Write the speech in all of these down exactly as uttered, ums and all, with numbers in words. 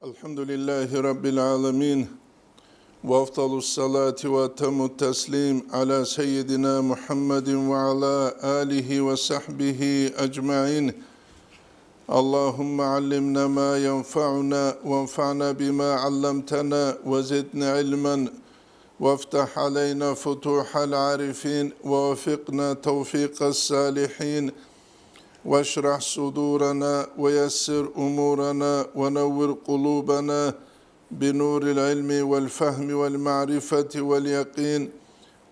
الحمد لله رب العالمين، وأفضل الصلاة وأتم التسليم على سيدنا محمد وعلى آله وصحبه أجمعين. اللهم علمنا ما ينفعنا وانفعنا بما علمتنا وزدنا علما وافتح علينا فتوح العارفين ووفقنا توفيق الصالحين واشرح صدورنا ويسر أمورنا ونور قلوبنا بنور العلم والفهم والمعرفة واليقين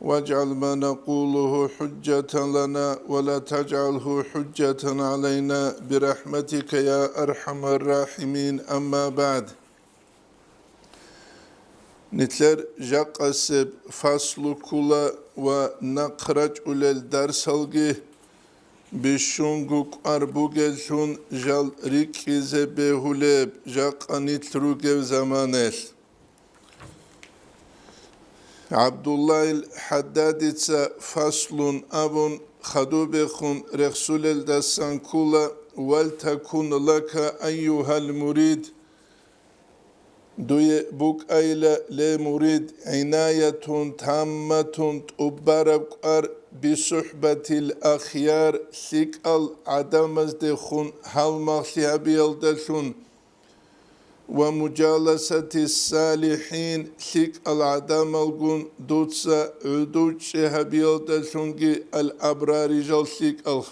واجعل ما نقوله حجة لنا ولا تجعله حجة علينا برحمتك يا أرحم الراحمين. أما بعد. Нилъер жакъасеб фаслу ккола ва нахъ рачӀулел дарсалги бищунго кӀвар бугеллъун жал рикӀкӀизе бегьулеб, жакъа нилъ ругев заманаялъ. ГӀабдуллагьил ХӀаддадица фаслун абун хадубехун рехсулелдасан ккола: «Вал такун лака, айюгьал мурид», дуе букӀайила, ле мурид, гӀинаятун тамматун тӀубараб кӀвар бисухӀбатил ахяр, лъикӀал гӀадамаздехун гьалмагълъи гьабиялдалъун, ва мужаласати салихӀин, лъикӀал гӀадамалгун дуца гӀодов чӀей гьабиялдалъунги, ал-абрарижал лъикӀал.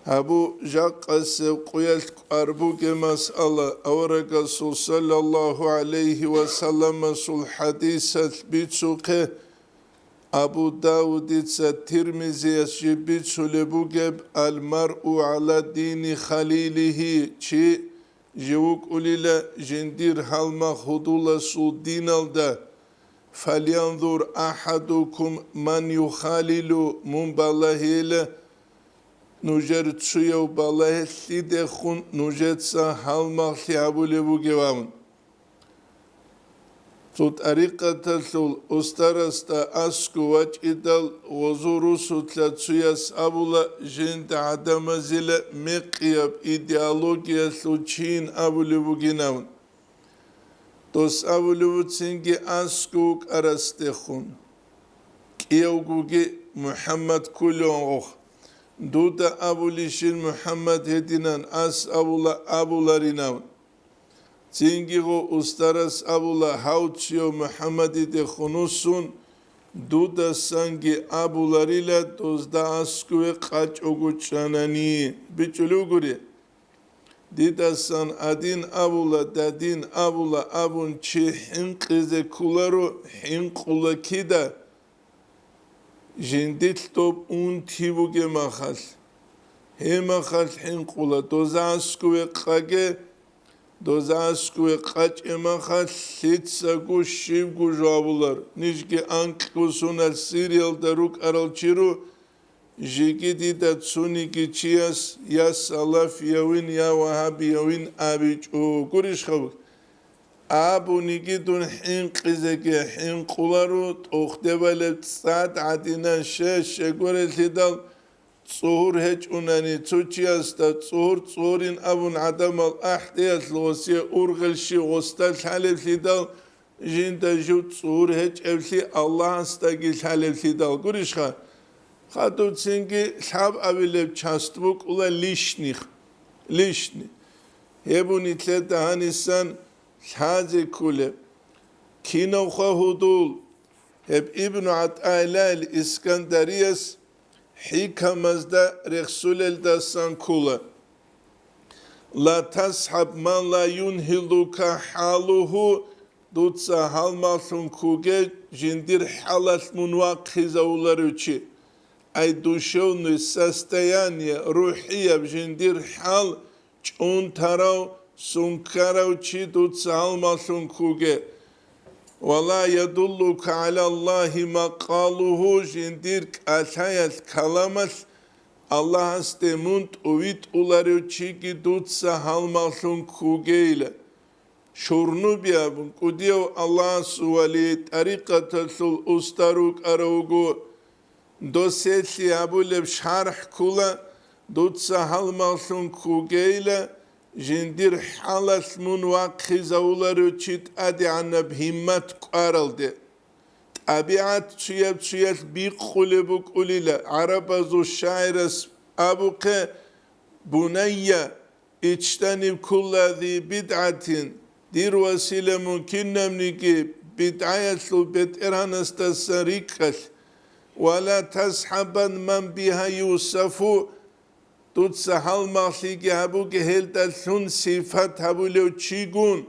Гьабу жакъасеб къуялъ кӀвар бугеб масъала, аварагасул саллаллагьу гӀалайгьи ва салламасул хӀадисалъ бицухъе, Абу Давудица, Тирмизияс жиб бицулеб бугеб: «Ал-маръу гӀала дини халилигьи», чи жив вукӀулила жиндир гьалмагъ гьудуласул диналда. «Фалянзур ахӀадукум ман юхалилу», мун балагьейила, нужер цуяв балагье, лъидехун нужеца гьалмагълъи гьабулеб бугеван. Цо тӀарикъаталъул устарасда аскӀов вачӀидал, гъозул русулъа цуяс абула, жинда гӀадамазила мекъияб идеологиялъул чийин абулеб бугинавун. Дос абулев вуцинги аскӀов вукӀарасдехун. КӀиявгоги МухӀаммад кколеван гъох. Дуда абулищин МухӀаммад гьединан, ас абула абуларинавун. Цинги гъо устарас абула, гьав цуяв МухӀаммадидехун вуссун, дудасанги абуларила, дозда аскӀове къачӀого чӀанани. БичӀчӀулев гури. Дидасан адин абула, дадин абула абун чи хӀинкъизе кколаро, хӀинкъула кида? Жиндилъ доб унти бугеб махалъ. Гьеб махалъ хӀинкъула, доза аскӀове къаге, доза аскӀове къачӀеб махалъ лъицаго щибго жо абулар, нижги анкьго соналъ Сириялда рукӀарал чи ру, жеги дида цониги чияс я салафиявин, я вагьабиявин абичӀо. Гурищха? Абуниги дун хӀинкъизеги хӀинкъуларо, тӀохде балеб цӀад гӀадинан щай-щай гурелъидал, цӀогьор гьечӀунани, цо чиясда цӀогьор-цӀогьорин абун гӀадамал ахӀдеялъ гъосие ургъел щи гъосда лъалеблъидал, жинда жив цӀогьор гьечӀеблъи Аллагьасдаги лъалеблъидал. Гурищха? Хадубцинги лъабабилеб част букӀула лишних, лишни. Гьеб нилъеда гьанисан лъазе кколеб. Кинавха гьудул? Гьеб Ибну ГӀатӀаиллагьил Искандарияс ХӀикамазда рехсулелдасан ккола: «Ла тасхӀаб ман ла юнхилука хӀалугьу», дуца гьалмагълъун ккуге жиндир хӀалалъ мун вахъизавуларев чи. Ай душевное состояние, рухӀияб жиндир хӀал чӀун тарав, сункарав чи дуца гьалмагълъун ккуге. «Ва ла ядуллука гӀала Аллагьи макъалугьу», жиндир кӀалъаялъ, каламалъ Аллагьасде мун тӀувитӀуларев чиги дуца гьалмагълъун ккугейила. Шурнубияб кӀудияв Аллагьасул вали, тӀарикъаталъул уста рукӀарав вуго. Доселъи гьабулеб шархӀ ккула, дуца гьалмагълъун ккугейила, жиндир хӀалалъ мун вахъизавуларев чи тӀадегӀанаб гьиммат кӀваралде. ТӀабигӀат чияв чиял бикъулеб букӀулила, гӀарабазул шагӀирас абухъе: «Бунайя, ичтаниб кулла зи бидгӀатин», дир васила, мун кинабниги бидгӀаялъул бетӀергьанасдасан рикӀкӀалъ, «ва ла тасхӀабан ман биха юсафу», дуца гьалмагълъиги гьабуге гьелдалъун сифат гьабулев чигун,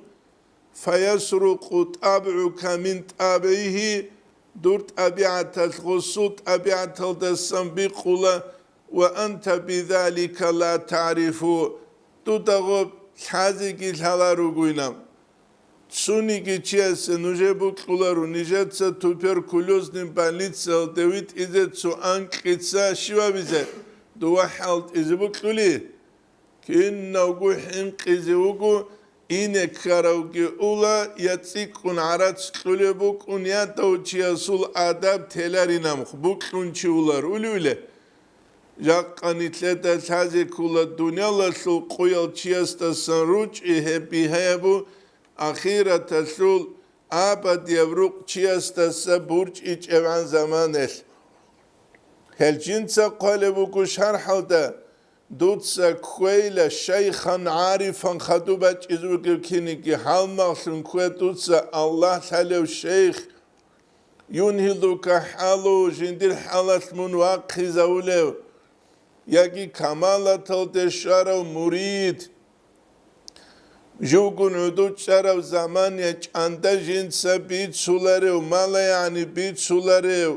«фаясрукъу тӀабгӀука мин тӀабгӀигьи», дур тӀабигӀаталъ гъосул тӀабигӀаталдасан бикъула, «ва анта бизалика ла таърифу», дуда гъоб лъазеги лъаларугойилан. Цониги чиясе нужер букьуларо, нижеца туберкулезный больницаялде витӀизе цо анкьица щивабизе дова хӀалтӀизе букьули? Кинавго хӀинкъизе вуго, ине ккаравги ула, я цӀикӀкӀун гӀарац кьулеб букӀун, я дов чиясул адаб теларинамх букьун чи улар улевиле. Жакъа нилъеда лъазе ккола дуниялалъул къуял чиясдасан ручӀи гьеб бигьаябу ахираталъул абадияб рукъ чиясдаса бурчӀичӀебгӀан заманалъ. Гьел жинца хъвалеб буго шархӀалда: «Дуца кквейила шайхан гӀарифан хадуб бачӀизе вугев киниги, гьалмагълъун ккве дуца Аллагь лъалев шейх, юнхилука хӀалу, жиндир хӀалалъ мун вахъизавулев, яги камалаталде щварав мурид, живгун гӀодов чӀарав заман я чӀанда жинца бицуларев, малагӀани бицуларев».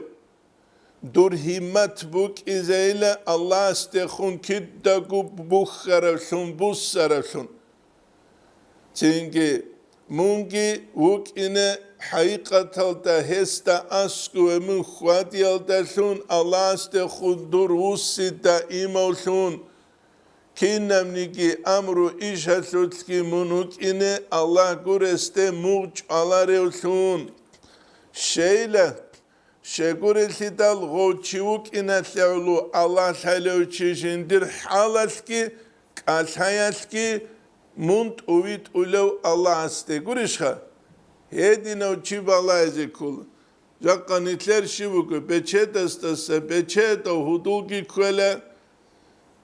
Дур гьиммат букӀизейила Аллагьасдехун кидаго бухьаравлъун, буссаравлъун. Цинги мунги вукӀине хӀакъикъаталда гьесда аскӀове мун хьвадиялдалъун Аллагьасдехун дур вусси даимавлъун. Кинабниги амру ишалъулъги мун вукӀине Аллагь гуресде мугъ чӀваларевлъун. Щейла, щегурелъидал гъов чи вукӀиналъе гӀоло Аллагь лъалев чи жиндир хӀалалъги кӀалъаялъги мун тӀувитӀулев Аллагьасде гурищха? Гьединав чи балагьизе ккола. Жакъа нилъер щиб буго, бечедасдаса бечедав гьудулги кквела,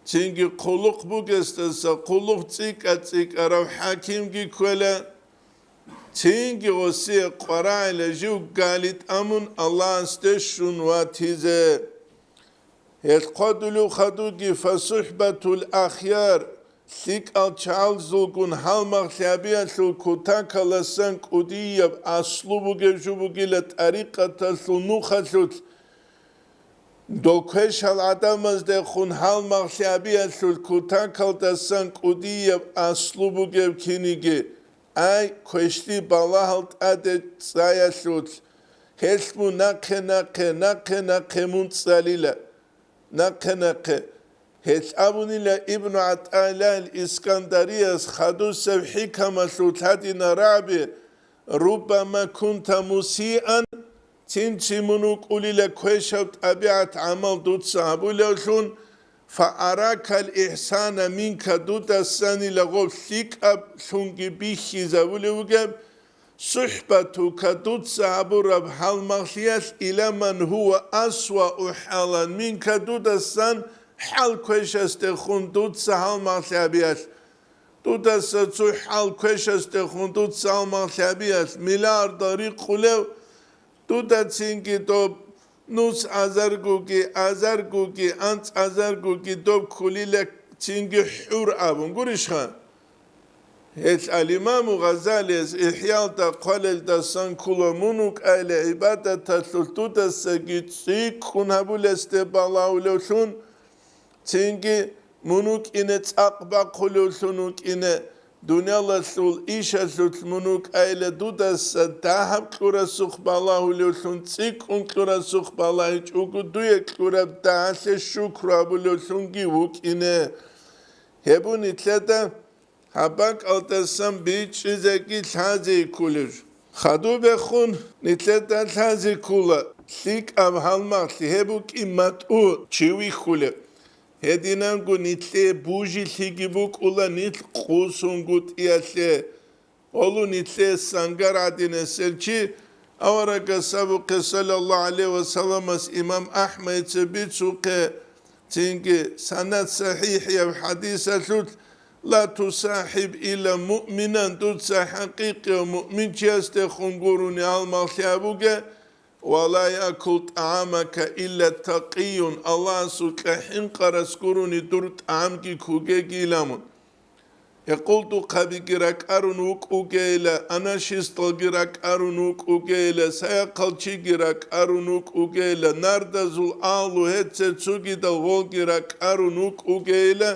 цинги хъулухъ бугесдаса хъулухъ цӀикӀа-цӀикӀарав хӀакимги кквела, цинги гъосие къварагӀила жив гали тӀамун Аллагьасде щун ватизе. Гьелъ хъвадулев хадуги: «Фасухбатул ахяр», лъикӀал чагӀазулгун гьалмагълъи гьабиялъул кутакаласан кӀудияб аслу бугев жо бугила тӀарикъаталъул нухалъулъ. Дол квешал гӀадамаздехун гьалмагълъи гьабиялъул кутакалдасан кӀудияб аслу бугев киниги, ай, квешлъи балагьал тӀаде цӀаялъулъ, гьелъ мун нахъе-нахъе, нахъе-нахъе мун цӀалила. Нахъе-нахъе. Гьелъ абунила Ибну ГӀатӀаиллагьил Искандарияс хадусеб хӀикамалъулъ гьадинаб рагӀаби: «Руббама кунта мусиан», цин-цин мун вукӀулила квешаб тӀабигӀат-гӀамал дуца гьабулевлъун, «фа аракал ихсана минка», дудасанила гъоб лъикӀаблъунги бихьизабулев вугеб, «сухӀбатука», дуца гьабураб гьалмагълъиялъ, «ила ман гьува асвау хӀалан минка», дудасан хӀал квешасдехун дуца гьалмагълъи гьабиялъ. Дудаса цо хӀал квешасдехун дуца гьалмагълъи гьабиялъ, миллиардал рикъулев, дуда цинги доб нус азаргоги, азаргоги, анцӀ азаргоги доб кколила цинги хӀур абун гурищха? Гьелъ ал-Имаму Гъазалияс ИхӀялда хъвалелдасан ккола мун вукӀайла гӀибадаталъулъ дудасаги цӀикӀкӀун гьабулесде балагьулевлъун, цинги мун вукӀине цӀакъ бахъулевлъун вукӀине, дуниялалъул ишалъулъ мун вукӀайла дудаса дагьаб кьурасухъ балагьулевлъун, цӀикӀкӀун кьурасухъ балагьичӀого дуе кьураб дагьалъе шукру гьабулевлъунги вукӀине. Гьеб нилъеда гьаб бакӀалдасан бичӀчӀизеги лъазе кколеб. Хадубехун нилъеда лъазе ккола лъикӀаб гьалмагълъи, гьеб букӀин матӀу чи вихьулеб. Гьединанго нилъее бужилъиги букӀула нилъ къусунгутӀиялъе. Гьолу нилъее сангар гӀадинасел чи, аварагас абухъе, саллаллагьу гӀалайгьи ва салламас, имам АхӀмадица бицухъе, цинги санад сахӀихӀияб хӀадисалъулъ: «Ла тусахӀиб илла муъминан», дуца хӀакъикъияв муъминчиясдехун гурони гьалмагълъи гьабуге, «Ва ла якул тӀагӀамака илла такъийюн», Аллагьасукьа хӀинкъарас гурони дур тӀагӀамги ккугеги иламун. Гьекъолдухъабиги ракӀарун вукӀугейила, анашисталги ракӀарун вукӀугейила, саяхъалчиги ракӀарун вукӀугейила, нардазул агьлу гьеццер цогидал гъолги ракӀарун вукӀугейила,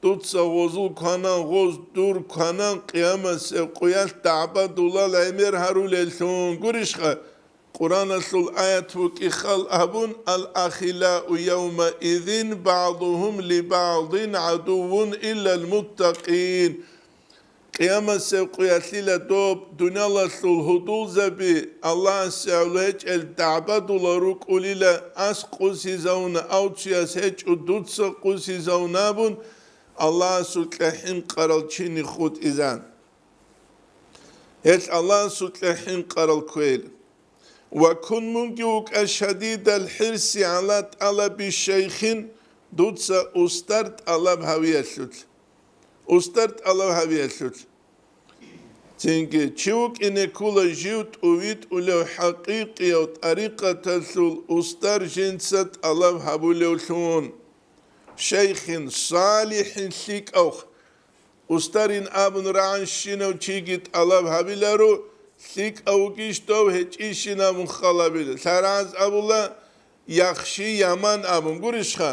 дуца гъозул кванан гъоз дур кванан къиямасеб къуялъ дагӀбадулал гӀемер гьарулеллъун. Гурищха? Къуръаналъул аят вукӀи хал абун: «Ал-ахиллау явмаизин багӀдухум либагӀдин гӀадуввун иллал муттакъин». Къиямасеб къуялъила доб дуниялалъул гьудулзаби Аллагьасе гӀоло гьечӀел дагӀбадула рукӀулила, ас къусизавуна, авцияс гьечӀо дуца къусизавун абун, Аллагьасукьа хӀинкъарал чини хутӀизан. Гьелъ Аллагьасукьа хӀинкъарал кквейил. Ва кун мунги вукӀа шадидал хӀирси гӀала тӀалаби шайхин, дуца устар тӀалаб гьавиялъулъ. Устар тӀалаб гьавиялъулъ. Цинги чи вукӀине ккола жив тӀувитӀулев хӀакъикъияв тӀарикъаталъул устар жинца тӀалаб гьабулевлъун. Шайхин салихӀин лъикӀав Устарин абун рагӀанщинав чиги тӀалаб гьабиларо, лъикӀав вугищ дов гьечӀищин абун халабила. Лъарагьаз абула, яхщи яман абун гурищха?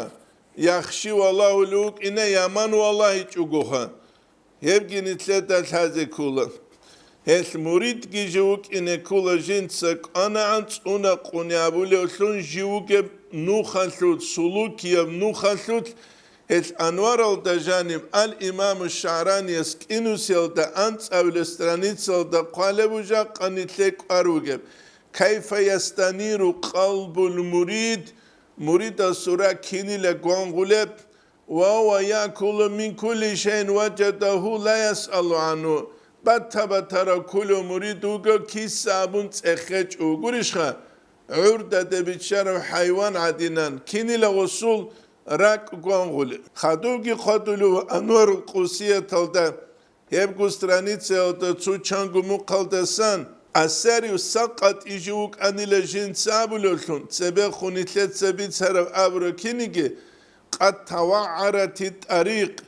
Яхщи валагьулев вукӀине яман валагьичӀогоха. Гьебги нилъеда лъазе ккола. Гьелъ муридги жив вукӀине ккола жинца кӀванагӀан цӀунакъуни абулевлъун жив вугеб нухалъулъ, сулукияб нухалъулъ, Гьелъ Анваралда жаниб ал-Имаму ШагӀранияс кӀинусиялда анцӀабилеб страницалда хъвалеб жакъа нилъе кӀвар вугеб: «Кайфа ястаниру къалбул мурид», муридасул ракӀ кинила гвангъулеб, «ва гьува якулу мин кулли шайин важадагьу ла ясъалу гӀангьу», батта-баттарав кколев мурид вуго, киса абун цӀехечӀо вугурищха? ГӀурдаде биччарав хӀайван гӀадинан, кинила гъосул ракӀ гвангъулеб. Хадубги хъвадулев Анварул Къусияталда, гьебго страницаялда цо чанго мухъалдасан, асарив сакъатӀи жив вукӀанила жинца абулевлъун, цебехун нилъеца бицараб абураб киниги, къад тавагӀарати тӀарикъ,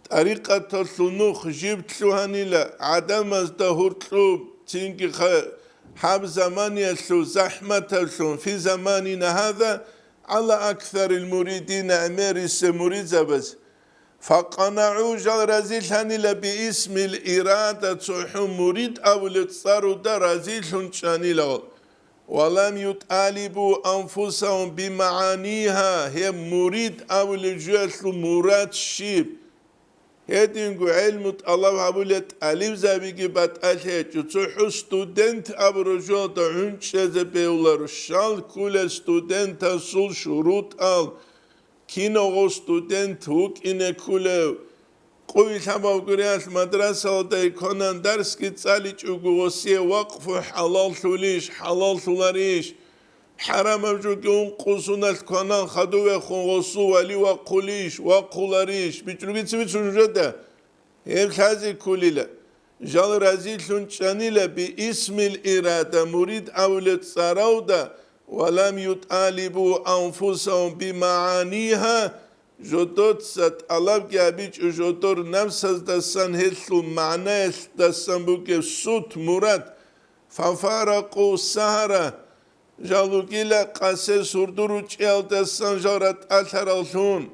ТӀарикъаталъул нух жиб лъугьанила гӀадамазда гьуркьуб, цинги ха-, гьаб заманиялъул захӀматалъун, фи заманина гьаза гӀала аксарил муридина гӀемерисеб муридзабаз. ФакъанагӀу жал разилъанила биисмил ирада цохӀо мурид абулеб цӀаруда разилъун чӀанила. Ва лам ютӀалибу анфусагьум бимагӀаниха, гьеб мурид абулеб жоялъул мурад щиб? Гьединго гӀелму тӀалаб гьабулел тӀалибзабиги батӀалъи гьечӀо. ЦохӀо студент абураб жоялда гӀунчӀезе бегьуларо, щал кколел студентасул шурутӀал, киного студент вукӀине кколев, къуй лъабавгуриялъ мадрасалда кванан дарсги цӀаличӀого гъосие вакъфу хӀалаллъулищ, хӀалаллъуларищ? ХӀарамаб жоги ункъо суналъ кванан хадувехун гъосул вали вахъулищ, вахъуларищ? БичӀруги цеве цо нужеда. Гьеб лъазе кколила. Жал разилъун чӀанила биисмил ирада мурид абулеб цӀаравда, ва лам ютӀалибу анфусагьум бимагӀаниха, жодоца тӀалабги гьабичӀо жодор напсаздасан гьелъул магӀнаялдасан бугеб сут, мурад, фафаракъу сагьара, жал ругила къасе сурдур ручӀиялдасан жал ратӀалъараллъун,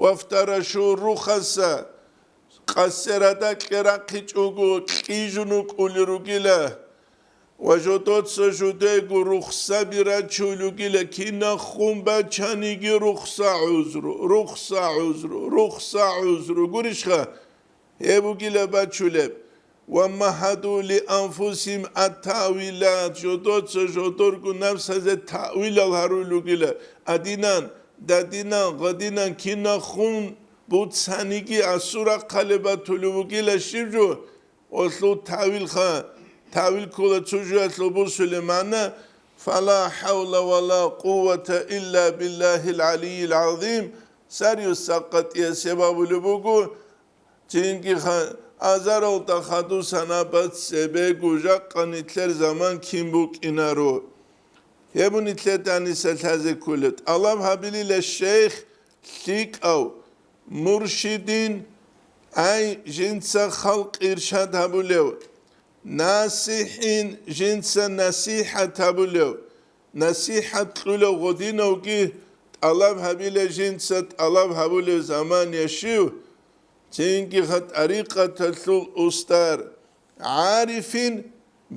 вафтарашу рухаса, къасе радакье рахъичӀого кьижун вукӀулел ругила, ва жодоца жудего рухсаби рачулел ругила, кинахун бачаниги рухса гӀузру, рухса гӀузру, рухса гӀузру. Гурищха? Гьеб бугила бачулеб. Ва магьаду ли анфусихим ат-таъвилат, жодоца жодорго напсазе таъвилал гьарулел ругила. Адинан, дадинан, гъадинан кинахун буцаниги асур рахъалеб батулев вугила щиб жо, олъул тавилха, тавил ккола цо жоялъул бусулеб магӀна: «Фала хӀавла ва ла къуввата илла биллагьил гӀалийил гӀазим», сариус сакъатӀияб себабулеб буго, цинги ха-, азаралда хадусан абад цебего жакъа нилъер заман кин букӀинаро. Гьеб нилъеда гьаниса лъазе кколеб. ТӀалаб гьабилила шейх лъикӀав, муршидин, ай, жинца халкъ иршад гьабулев, насихӀин, жинца насихӀат гьабулев, насихӀат кьулев гъодинавги тӀалаб гьабила жинца тӀалаб гьабулев заман яшив, цинги ха тӀарикъаталъул устар, гӀарифин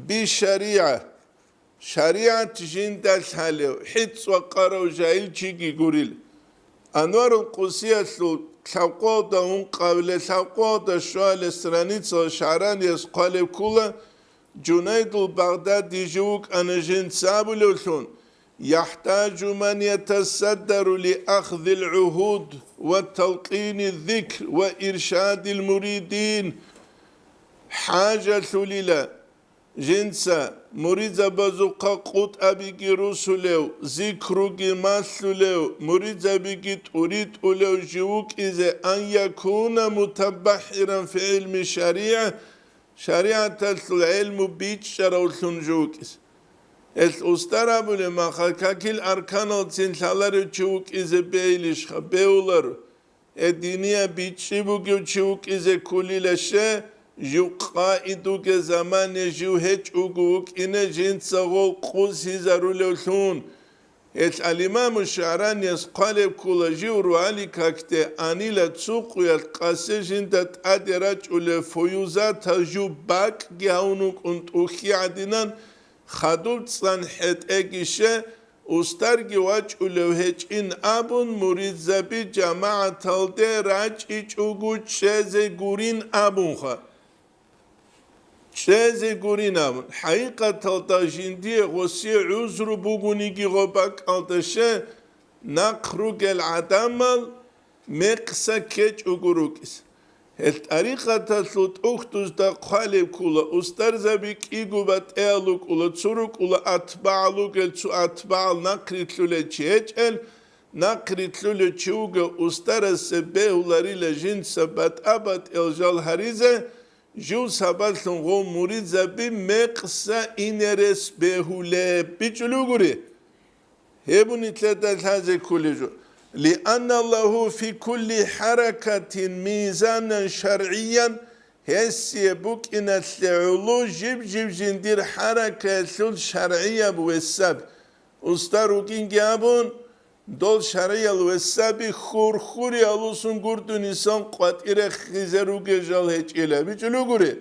бишаригӀа, шаригӀат жинда лъалев, хӀицӀ ва къарав жагьил чиги гурил. Анварул Къусиялъул лъабкъоялда ункъабилеб, лъабкъоялда щуабилеб страницаялъ ШагӀранияс хъвалеб ккола, Жунайдул Багъдади жив вукӀана жинца абулевлъун: «ЯхӀтажу ман ятасаддару ли ахзил гӀугьуд ва талкъини зикр ва иршадил муридин». ХӀажалъулила жинца муридзабазухъа къутӀабиги русулев, зикруги малъулев, муридзабиги тӀуритӀулев жив вукӀизе, ан якуна мутабаххиран фи гӀилми шаригӀа, шаригӀаталъул гӀелму бичӀчӀаравлъун жив вукӀизе. Гьелъ устар абулеб махал какил арканалцин лъаларев чи вукӀизе бегьилищха? Бегьуларо. Гьединияв бичӀчӀи бугев чи вукӀизе кколила ще, жив къаид вугев замане жив гьечӀого вукӀине жинца гъов къусизарулевлъун. Гьелъ ал-Имаму ШагӀранияс хъвалеб ккола, жив рогьалил какде анила цо къуялъ къасе жинда тӀаде рачӀулел фуюзатал жив бакӀги гьавун вукӀун тӀухьи гӀадинан, хадуб цӀан хӀетӀеги ще, устарги вачӀулев гьечӀин абун, муридзаби жамагӀаталде рачӀичӀого чӀезе гурин абунха. ЧӀезе гурин абун, хӀакъикъаталда жиндие гъосие гӀузру бугониги гъо бакӀалда ще, нахъ ругел гӀадамал мекъса ккечӀого рукӀиз. Гьел тӀарикъаталъул тӀухьдузда хъвалеб ккола, устарзаби кӀиго батӀеял рукӀула, цо рукӀула атбагӀал ругел, цо атбагӀал нахърилълъулел чи гьечӀел, нахърилълъулев чи вугев устарасе бегьуларила жинца батӀа-батӀиял жал гьаризе, жив сабаблъун гъов муридзаби мекъса ине рес бегьулеб. БичӀчӀулев гури? Гьеб нилъеда лъазе кколеб жо. Лианна лагьу фи кулли хӀаракатин мизанан шаргӀиян, гьесие букӀиналъе гӀоло жиб-жиб жиндир хӀаракаялъул шаргӀияб весаб. Устар вукӀинги абун, дол шаргӀиял весаби хьур-хьуриялъун гурдунисан къватӀире хизе ругел жал гьечӀила. БичӀчӀулев гури?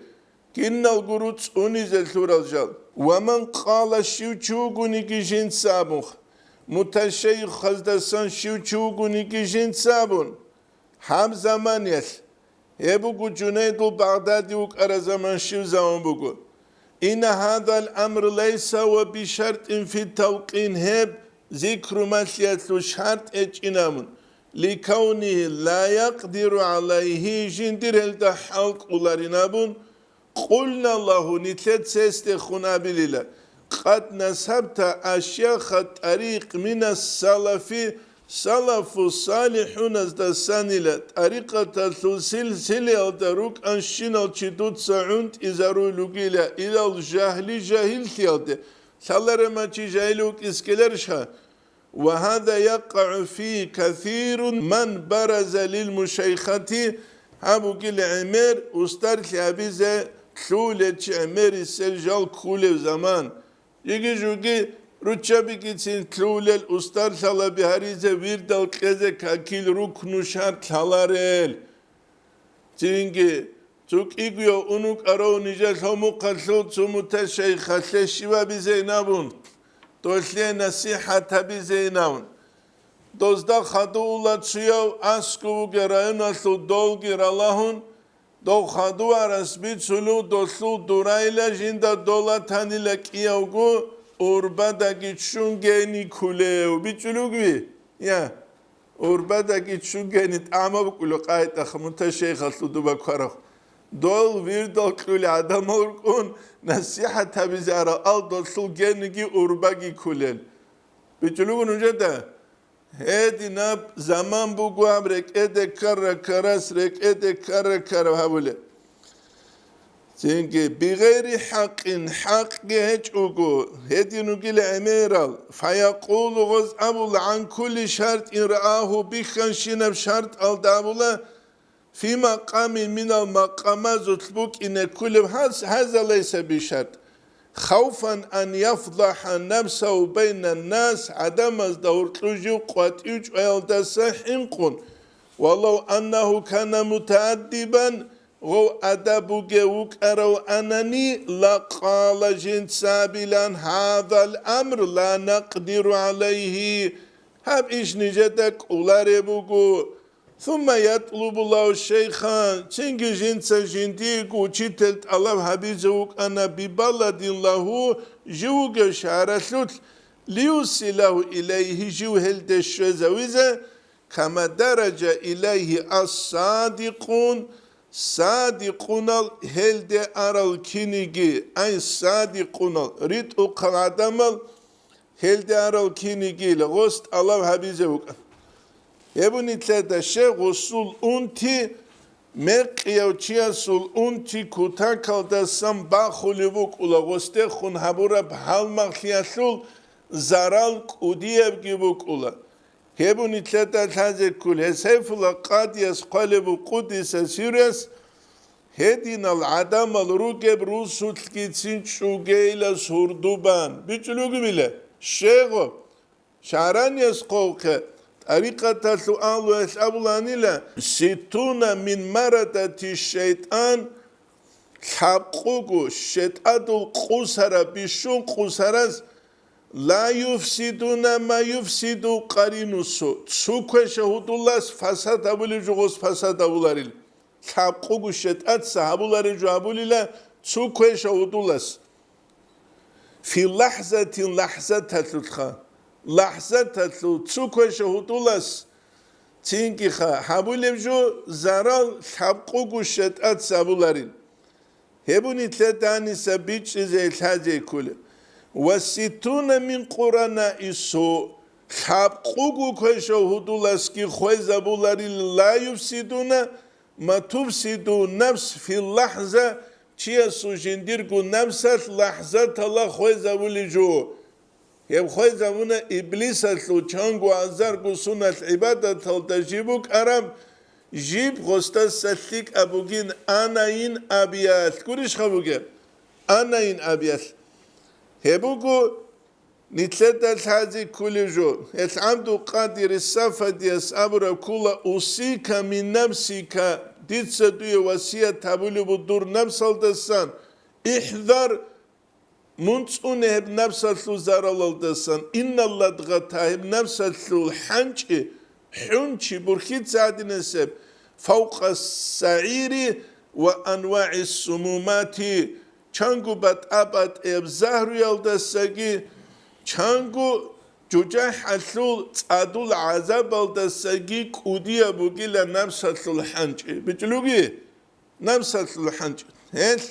Киналго руцӀцӀунизе лъурал жал. Ва ман къала, щив чи вугониги жинца абунха, муташайихаздасан щив чи вугониги жинца абун, гьаб заманиялъ, гьеб буго Жунайдул Багъдади вукӀараб заман щив заман буго. Инна гьадал амр лайса ва бишартӀин фи талкъин, гьеб зикру малъиялъул шартӀ гьечӀин абун, ликавнигьи ла якъдиру гӀалайгьи, жиндир гьелда хӀал кӀоларин абун, Къулна лагьу, нилъеца гьесдехун абилила, къад насабта ашяха тӀарикъ минас салафи, салафу салихӀуназдасанила тӀарикъаталъул силсилаялда рукӀанщинал чи дуца гӀунтӀизаруй ругила илал жагьли жагьиллъиялде, лъаларема чи жагьил вукӀискеларищха? Ва гьаза якъагӀу фи касирун ман бараза лил мушайхати, гьаб бугила гӀемер устарлъи гьабизе лъугьулел чи гӀемерисел жал кколеб заман. Жиги-жуги руччабигицин лъугьулел устар лъалаби гьаризе вирдал кьезе какил рукну шарт лъаларел. Цинги, цо кӀигояв ун вукӀарав нижер лъомухъалъул цо муташайихалъе щив абизейин абун, долъе насихӀат гьабизейин абун. Дозда хадув ула цуяв аскӀов вугев районалъул долги ралагьун, дов хадув арас бицунев долъул дурайила жинда дола танила кӀиявго урбадаги ччун гени ккулев. БичӀчӀулев гури? Я. Урбадаги чугени тӀама букӀулев къайтӀаха муташейхалъул дуба кварав. Дол вирдал кьули гӀадамал рукӀун насихӀат гьабизе арал ал долъул гениги урбаги ккулел. БичӀулугу нужеда, гьединаб заман буго гьаб рекӀеде ккара-ккарас рекӀеде ккара-ккараб гьабулеб. Цинги, бигъайри хӀакъин, хӀакъги гьечӀого, гьедин ругила гӀемерал, фаякъулу гъоз абула гӀан кулли шартӀин рааху бихьанщинаб шартӀалда абула, фи макъамин минал макъамазулъ букӀине ккулеб гьаз-, гьаза лайса бишартӀ, хавфан ан яфдахӀа нафсагьу байнан нас, гӀадамазда гьоркьу жив къватӀив чӀваялдаса хӀинкъун, валав аннагьу кана мутааддибан, гъов адаб бугев вукӀарав анани, лакъала жинца абилан, гьадал амр ла накъдиру гӀалайгьи, гьаб иш нижеда кӀолареб буго. Сумма ятлубу лагьу шейхан, цинги жинца жиндиего учитель тӀалаб гьабизе вукӀана, бибаладин лагьу, жив вугев шагьаралъулъ, лиусилагьу илайгьи, жив гьелде щвезавизе, кама даража илайгьи ас-садикъун, садикъунал гьелде арал киниги, ай садикъунал, ритӀухъал гӀадамал гьелде арал кинигил гъос тӀалаб гьабизе вукӀан. Гьеб нилъеда щай, гъосул унти, мекъияв чиясул унти кутакалдасан бахулеб букӀула, гъосдехун гьабураб гьалмагълъиялъул зарал кӀудиябги букӀула. Гьеб нилъеда лъазе ккол, гьес Сайфулла къадияс хъвалеб букӀудиса сирас, гьединал гӀадамал ругеб русулъгицин чӀугейилас гьурдубан. БичӀулугибила, щегъо, шагьаранияс хъовхъе, тӀарикъаталъул агьлуялъ абуланила, ситтуна мин марадати шайтӀан, лъабкъугу шетӀадул къусара бищун къусараз, ла юфсидуна ма юфсиду къаринусу, цо квеша гьудулас фасад абулеб жугъус фасад абуларил. Лъабкъугу шетӀаца гьабулареб жо гьабулила цо квеша гьудулас. Фи лахзатин, лахзаталъулъха. Лахзаталъул цо квеша гьудулас, цинги ха, гьабулеб жо зарал лъабкъугу шетӀаца гьабуларин. Гьеб нилъеда гьаниса бичӀчӀизе лъазе кколеб. Ва ситтуна мин къуранаи су, лъабкъугу квешав гьудуласги хвезабуларил, ла юфсидуна ма туфсиду нафс фил лахза, чиясул жиндирго нафсалъ лахзатала хвезабулеб жо. Гьеб хвезабуна иблисалъул чанго азарго суналъ гӀибадаталда жиб букӀараб, жиб гъосдаса лъикӀаб бугин анайин абиялъ. Гурищха бугеб? Анайин абиялъ. Гьеб буго нилъеда лъазе кколеб жо. Гьелъ ГӀабдул-Къадир Сафадияс абураб ккола: «Усика мин нафсика», дица дуе васият гьабулеб буго дур нафсалдасан, ихзар, мун цӀуне гьеб нафсалъул заралалдасан, инналладгъата, гьеб нафсалъул хӀанчӀи, хӀунчи, бурхьица гьадинасеб, фавкъа сагӀири ва анвагӀи сумумати, чанго батӀа-батӀияб загьруялдасаги, чанго жужахӀалъул цӀадул гӀазабалдасаги кӀудияб бугила нафсалъул хӀанчӀи. БичӀчӀулуги? Намсалъул хӀанчӀ. Гьелъ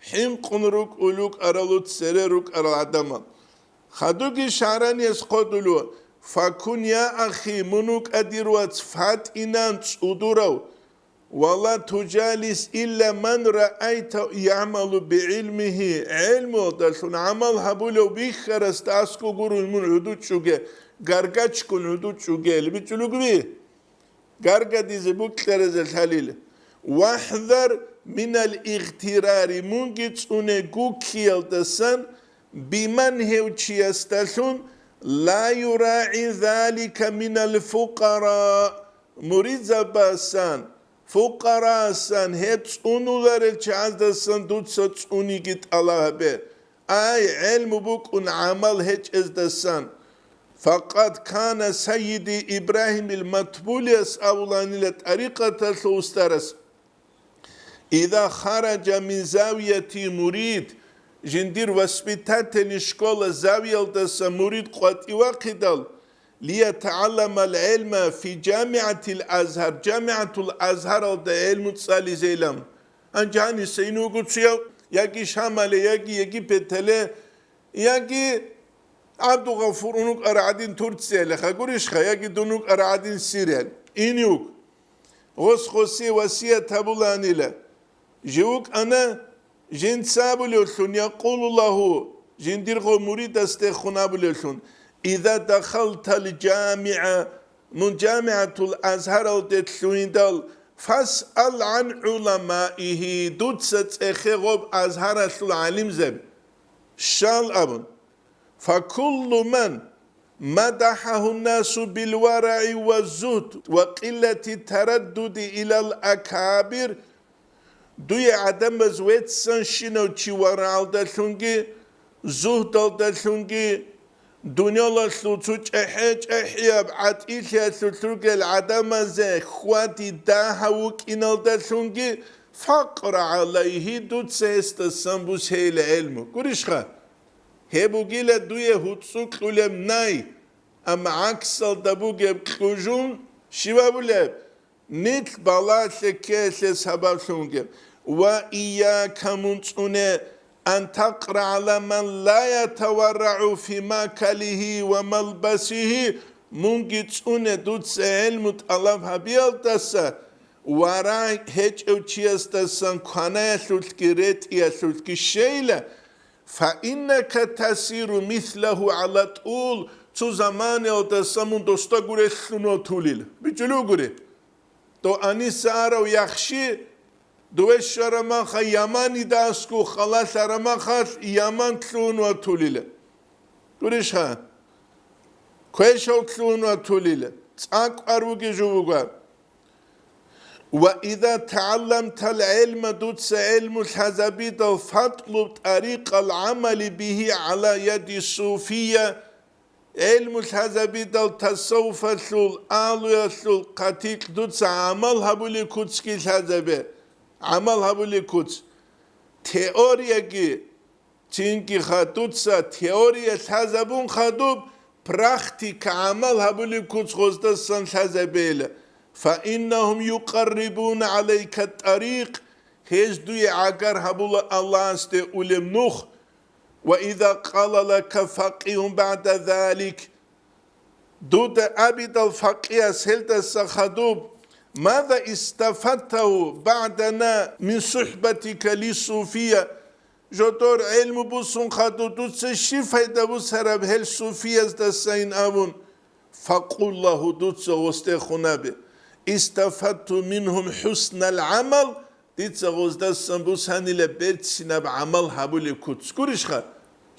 хӀинкъун рукӀулев вукӀаралу цере рукӀарал гӀадамал. Хадуги шагьаранияс хъодулев: «Факун, я ахи, мун вукӀа, дир вац, фатӀинан цӀудурав, ва ла тужалис илла ман раайта ягӀмалу бигӀилмигьи, гӀелмуялдалъун гӀамал гьабулев бихьарасда аскӀо гуро мун гӀуду чӀуге, гаргачкун гӀуду чӀугел», бичӀчӀулугби? Гаргадизе букьаразе лъалил. «ВахӀзар минал игътирари», мунги цӀуне гуккиялдасан, биман гьев чиясдалъун, «ла юрагӀи залика минал фукъара», муридзабасан, фукъарасан, гьеб цӀунуларел чагӀаздасан дуца цӀуниги тӀалаб гьабе. Ай, гӀелму букӀун гӀамал гьечӀездасан. Факъат кана сайиди Ибрагьимил Матбулияс абуланила тӀарикъаталъул устарас: «Иза хараджа мин завияти мурид», жиндир воспитательный школа завиялдаса мурид къватӀивахъидал, ليتعلم العلم في جامعة الأزهر, жамигӀатул Азгьаралда гӀелму цӀализейилан. Гьанже гьаниса ин вуго цояв, яги Шамале, яги Египетале, яги ГӀабдулгъафур ун вукӀара гӀадин Турцияле, гьагурищха, яги дун вукӀара гӀадин Сириял. Ин вуго. Гъос гъосие васият гьабуланила. Жив вукӀана, жинца абулевлъун, якъулу лагьу, жиндирго муридасдехун абулевлъун: «Иза дахалтал жамигӀа», мун жамигӀатул Азгьаралде лъугьиндал, «фасъал гӀан гӀуламаихи», дуца цӀехе гъоб Азгьаралъул гӀалимзаби, щал абун. «Факуллу ман мадахӀагьун-насу билварагӀи ва зугьд ва къиллати тараддуди илал акабир», дуе гӀадамаз веццанщинав чи варагӀалдалъунги, зугьдалдалъунги, дуниялалъул цо чӀехӀе-чӀехӀияб гӀатӀилъиялъулъ ругел гӀадамазе хьвади дагьав вукӀиналдалъунги, «факъра гӀалайгьи», дуца гьесдасан бусейила гӀелму. Гурищха? Гьеб бугила дуе гьуцӀу кьулеб най, амма гӀаксалда бугеб кьужун щиб абулеб? Нилъ балагьлъи ккеялъе сабаблъун бугеб. «Ва ийяка», мун цӀуне, «ан такъра гӀала ман ла ятаваррагӀу фи макалихи ва малбасихи», мунги цӀуне дуца гӀелму тӀалаб гьабиялдаса, варагӀ гьечӀев чиясдасан кванаялъулъги ретӀиялъулъги щейила, «фаиннака тасиру мислагьу гӀала тӀул», цо заманаялдаса мун досда гурелъун ватулила. БичӀчӀулев гури. Дов гьаниса арав яхщи, дове щвараб маха Яманида аскӀов халалъараб махалъ Яман лъугьун ватулила. Гурищха? Квешав лъугьун ватулила. ЦӀакъ ар вугев жо вугар. «Ва иза тагӀалламтал гӀелма», дуца гӀелму лъазабидал, «фатлуб тӀарикъал гӀамали бигьи гӀала яди суфия», гӀелму лъазабидал тасаввуфалъул, агьлуялъул хъатикь дуца гӀамал гьабулеб куцги лъазабе, гӀамал гьабулеб куц. Теорияги, цинги хадуца теория лъазабун хадуб, практика гӀамал гьабулеб куц гъоздасан лъазабейила. «Фаиннагьум юкъаррибуна гӀалайка тӀарикъ», гьез дуе гӀагар гьабула Аллагьасде улеб нух. «Ва иза къала лака факъигьун багӀда залик», дуда абидал факъияс гьелдаса хадуб: «Маза истафадтагьу багӀдана мин сухӀбатика ли суфия?» Жодор гӀелму бусун хадуб дуца щиб пайда бусараб гьел суфияздасайин абун, факъул лагьу, дуца гъосде хун абе: «Истафадту мингьум хӀуснал гӀамал», дица гъоздасан бусанила берцинаб гӀамал гьабулеб куц. Гурищха?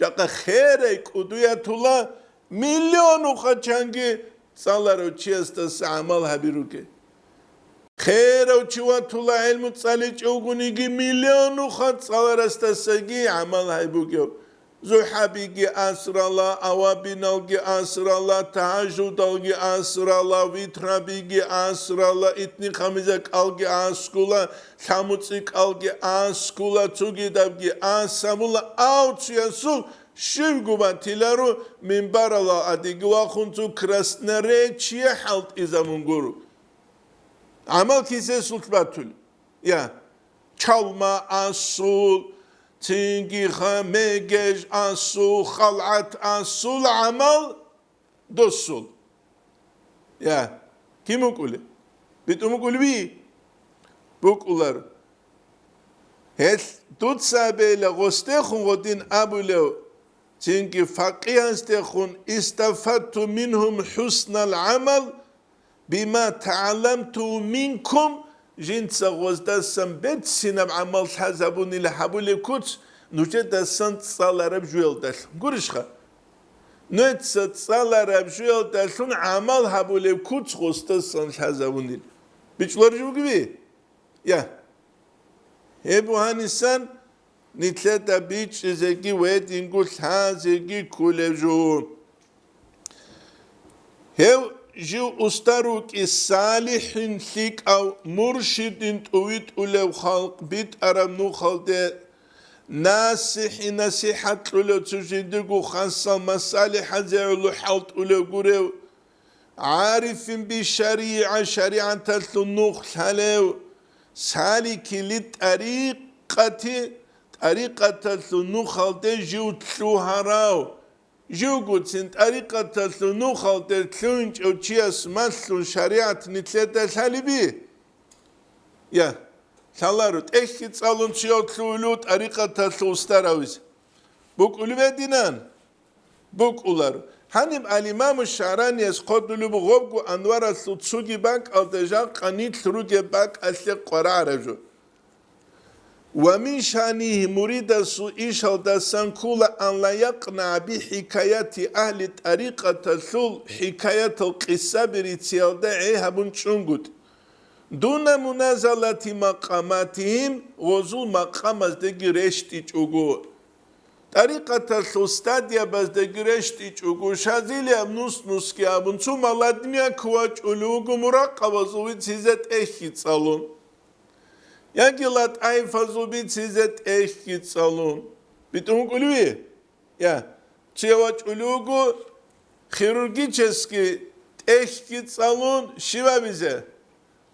Жакъа херай кӀудуятула миллионухъа чанги цӀаларав чиясдаса гӀамал гьабируге. Херав чи ватула гӀелму цӀаличӀев вугониги, миллионухъа цӀаларасдасаги гӀамал гьабугев. ЗухӀабиги асрала, авабиналги асрала, тагьажудалги асрала, витрабиги асрала, итни-хамиза кӀалги аскула, лъамуцӀи кӀалги аскула, цугидабги асабула, авцуясул щивгу батиларо, минбарала адиги вахун цо красноречие хӀалтӀизабун гуро. ГӀамал кисесулъ батулеб. Я, чалма асул, цинги ха-, мегеж асул, халгӀат асул, гӀамал досул. Я, кин букӀулеб? БитӀун букӀулеби? БукӀулар. Гьелъ дуца абейила гъосдехун гъодин абулев, цинги факъигьасдехун: «Истафатту мингьум хӀуснал гӀамал, бима тагӀалламту минкум», жинца гъоздасан берцинаб гӀамал лъазабунила гьабулеб куц нужедасан цӀалараб жуялдалъун. Гурищха? Нужеца цӀалараб жуялдалъун гӀамал гьабулеб куц гъоздасан лъазабунила. БичӀчӀуларищ бугеби? Я. Гьеб бугьанисан, нилъеда бичӀчӀизеги гьединго лъазеги кколеб жо. Гьев жив устар вукӀи, салихӀин лъикӀав, муршидин тӀувитӀулев, халкъ битӀараб нухалде насихӀи-насихӀат кьолев, цо жиндирго хасал масалихӀазе гӀоло хӀалтӀулев гурев, гӀарифин бишаригӀа, шаригӀаталъул нух лъалев, салики литӀарикъати, тӀарикъаталъул нухалде жив лъугьарав, живгоцин тӀарикъаталъул нухалде лъугьинчӀев чияс малъун шаригӀат нилъеда лъалиби? Я, лъаларо, тӀехьги цӀалун чияв лъугьулев тӀарикъаталъул устар гьавизе. БукӀулеб гьединан? БукӀуларо. Гьаниб ал-Имаму ШагӀранияс хъодулеб гъобго анваралъул цоги бакӀалда жакъа нилъ ругеб бакӀалъе къваригӀараб жо. Ва мин шаънигьи, муридасул ишалдасан ккола ан ла якънагӀа бихӀикаяти агьли тӀарикъаталъул хӀикаятал къисаби рициялда гӀей гьабун чӀунгутӀи. Дуна муназалати макъаматигьим, гъозул макъамаздеги рещтӀичӀого. ТӀарикъаталъул стадиябаздаги рещтӀичӀого, шазилияб нус-нусги абун, цо маладмияк вачӀулев вуго муракъабазул бицизе тӀехьги цӀалун. Яги латӀайфазул бицизе тӀехьги цӀалун. БитӀун вукӀулев? Я, цо вачӀулев вуго хирургический тӀехьги цӀалун щивабизе,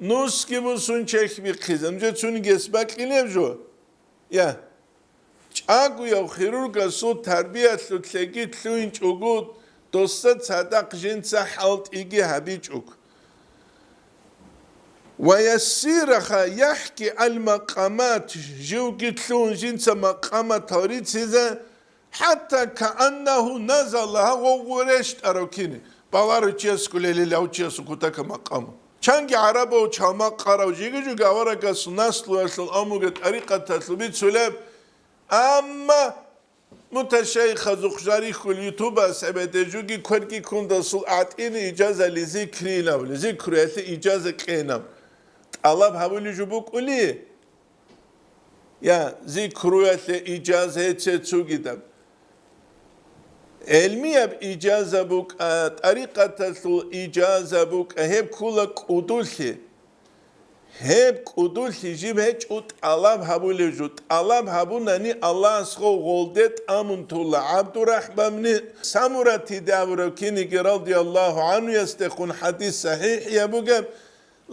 нусги бусун чехьбихъизе, нужецунигес бакӀилеб жо? Я, чӀагояв хирургасул тарбиялъулъеги лъугьинчӀого, досда цадахъ жинца хӀалтӀиги гьабичӀого. Ва яссираха яхӀки ал-макъамат, живги лъугьун жинца макъаматал рицизе, хӀатта кааннагьу назала, гьав гъов рещтӀарав кини. Баларо чиясго лелилав чиясул кутака макъаму. Чанги гӀарабав чалмакъарав жиги-жуги аварагасул наслуялъул амуге тӀарикъаталъул бицулеб. Амма муташайихазухъ жарихьул ютубас гьебеде жуги кверги кундасул гӀатӀине ижазали зикринавли, зикруялъе ижаза кьенав. ТӀалаб гьабулеб жо букӀули? Я, зикруялъе ижаза гьеце цугидаб. ГӀелмияб ижаза букӀа, тӀарикъаталъул ижаза букӀа, гьеб ккола кӀудулъи. Гьеб кӀудулъи жиб гьечӀо тӀалаб гьабулев жо. ТӀалаб гьабунани Аллагьас гъов гъолде тӀамун тула. ГӀабдурахӀманни Самуратиде абурав киниги радияллагьу гӀанхуясдехун хӀадис сахӀихӀ я бугеб,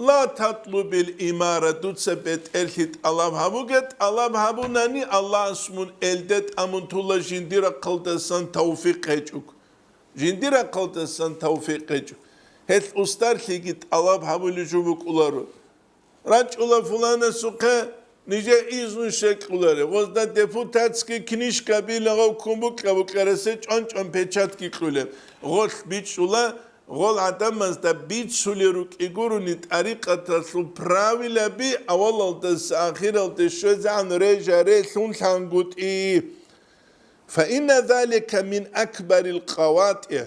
«Ла татлубил имара», дуца бетӀерлъи тӀалаб гьабуге, тӀалаб гьабунани, Аллагьас мун элде тӀамун тула жиндир рахъалдасан тавфикъ гьечӀого. Жиндир рахъалдасан тавфикъ гьечӀого. Гьелъ устарлъиги тӀалаб гьабулеб жо букӀуларо. РачӀула фуланасухъе, нижер изну щекьуларе, гъозда депутатский книжка билагъав ккун букьа-букьарасе чӀван-чӀван печатьги кьулеб. Гъолъ бичӀчӀула, гъол гӀадамазда бицулел рукӀи гурони тӀарикъаталъул правилаби авалалдаса ахиралде щвезегӀан режарелъун лъангутӀи. Фаинна залика мин акбарил къаватӀи.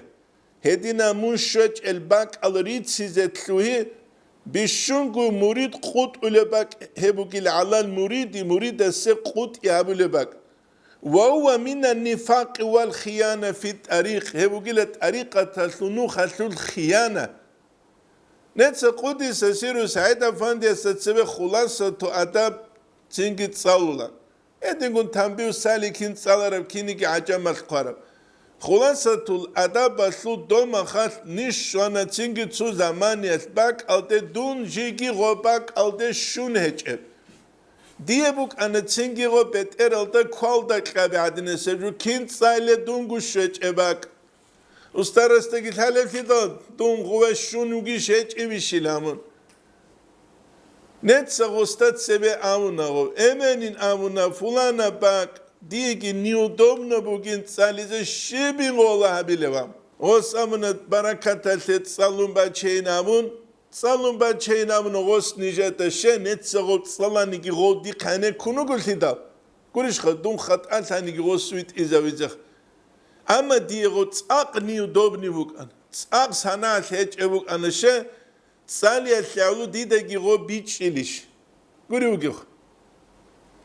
Гьедина мун щвечӀел бакӀал рицизе лъугьи, бищунго мурид къутӀулеб бакӀ гьеб бугил гӀалал муриди муридасе къутӀи гьабулеб бакӀ. Ва гьува минан нифакъи вал хияна фи тӀарикъ, гьеб бугила тӀарикъаталъул нухалъул хияна. Неца Къудиса сиру СагӀид-афандиясда цебе Хуласату адаб цинги цӀалула. Гьедингун Танбигьу саликин цӀалараб киниги гӀажамалъ хъвараб. Хуласатул адабалъул домахалъ ниж щвана цинги цо заманиялъ бакӀалде дун жиги гъо бакӀалде щун гьечӀеб. Дие букӀана цинги гъо бетӀералда квалда кьаби гӀадинасеб жо кин цӀайле дунго щвечӀеб бакӀ. Устарасдаги лъалеблъидал, дун гъуве щун вугищ гьечӀебищил гьамун. Неца гъоста цебе абуна гъов, эменин абуна, фулана бакӀ, диеги неудобно бугин цӀализе щибин гъола гьабилеб гьаб. Гъос абуна, баракаталъе цӀалун бачейин абун, цӀалун бачейин абуна гъос нижеда, щай, неца гъов цӀаланиги гъов дихъ гьанеккун вуголъидал. Гурищха, дун хатӀа лъаниги гъос витӀизавизех. Амма дие гъо цӀакъ неудобный букӀана, цӀакъ санагӀалъ гьечӀеб букӀана, щай, цӀалиялъе гӀоло дидаги гъо бичӀчӀилищ? Гури вугев.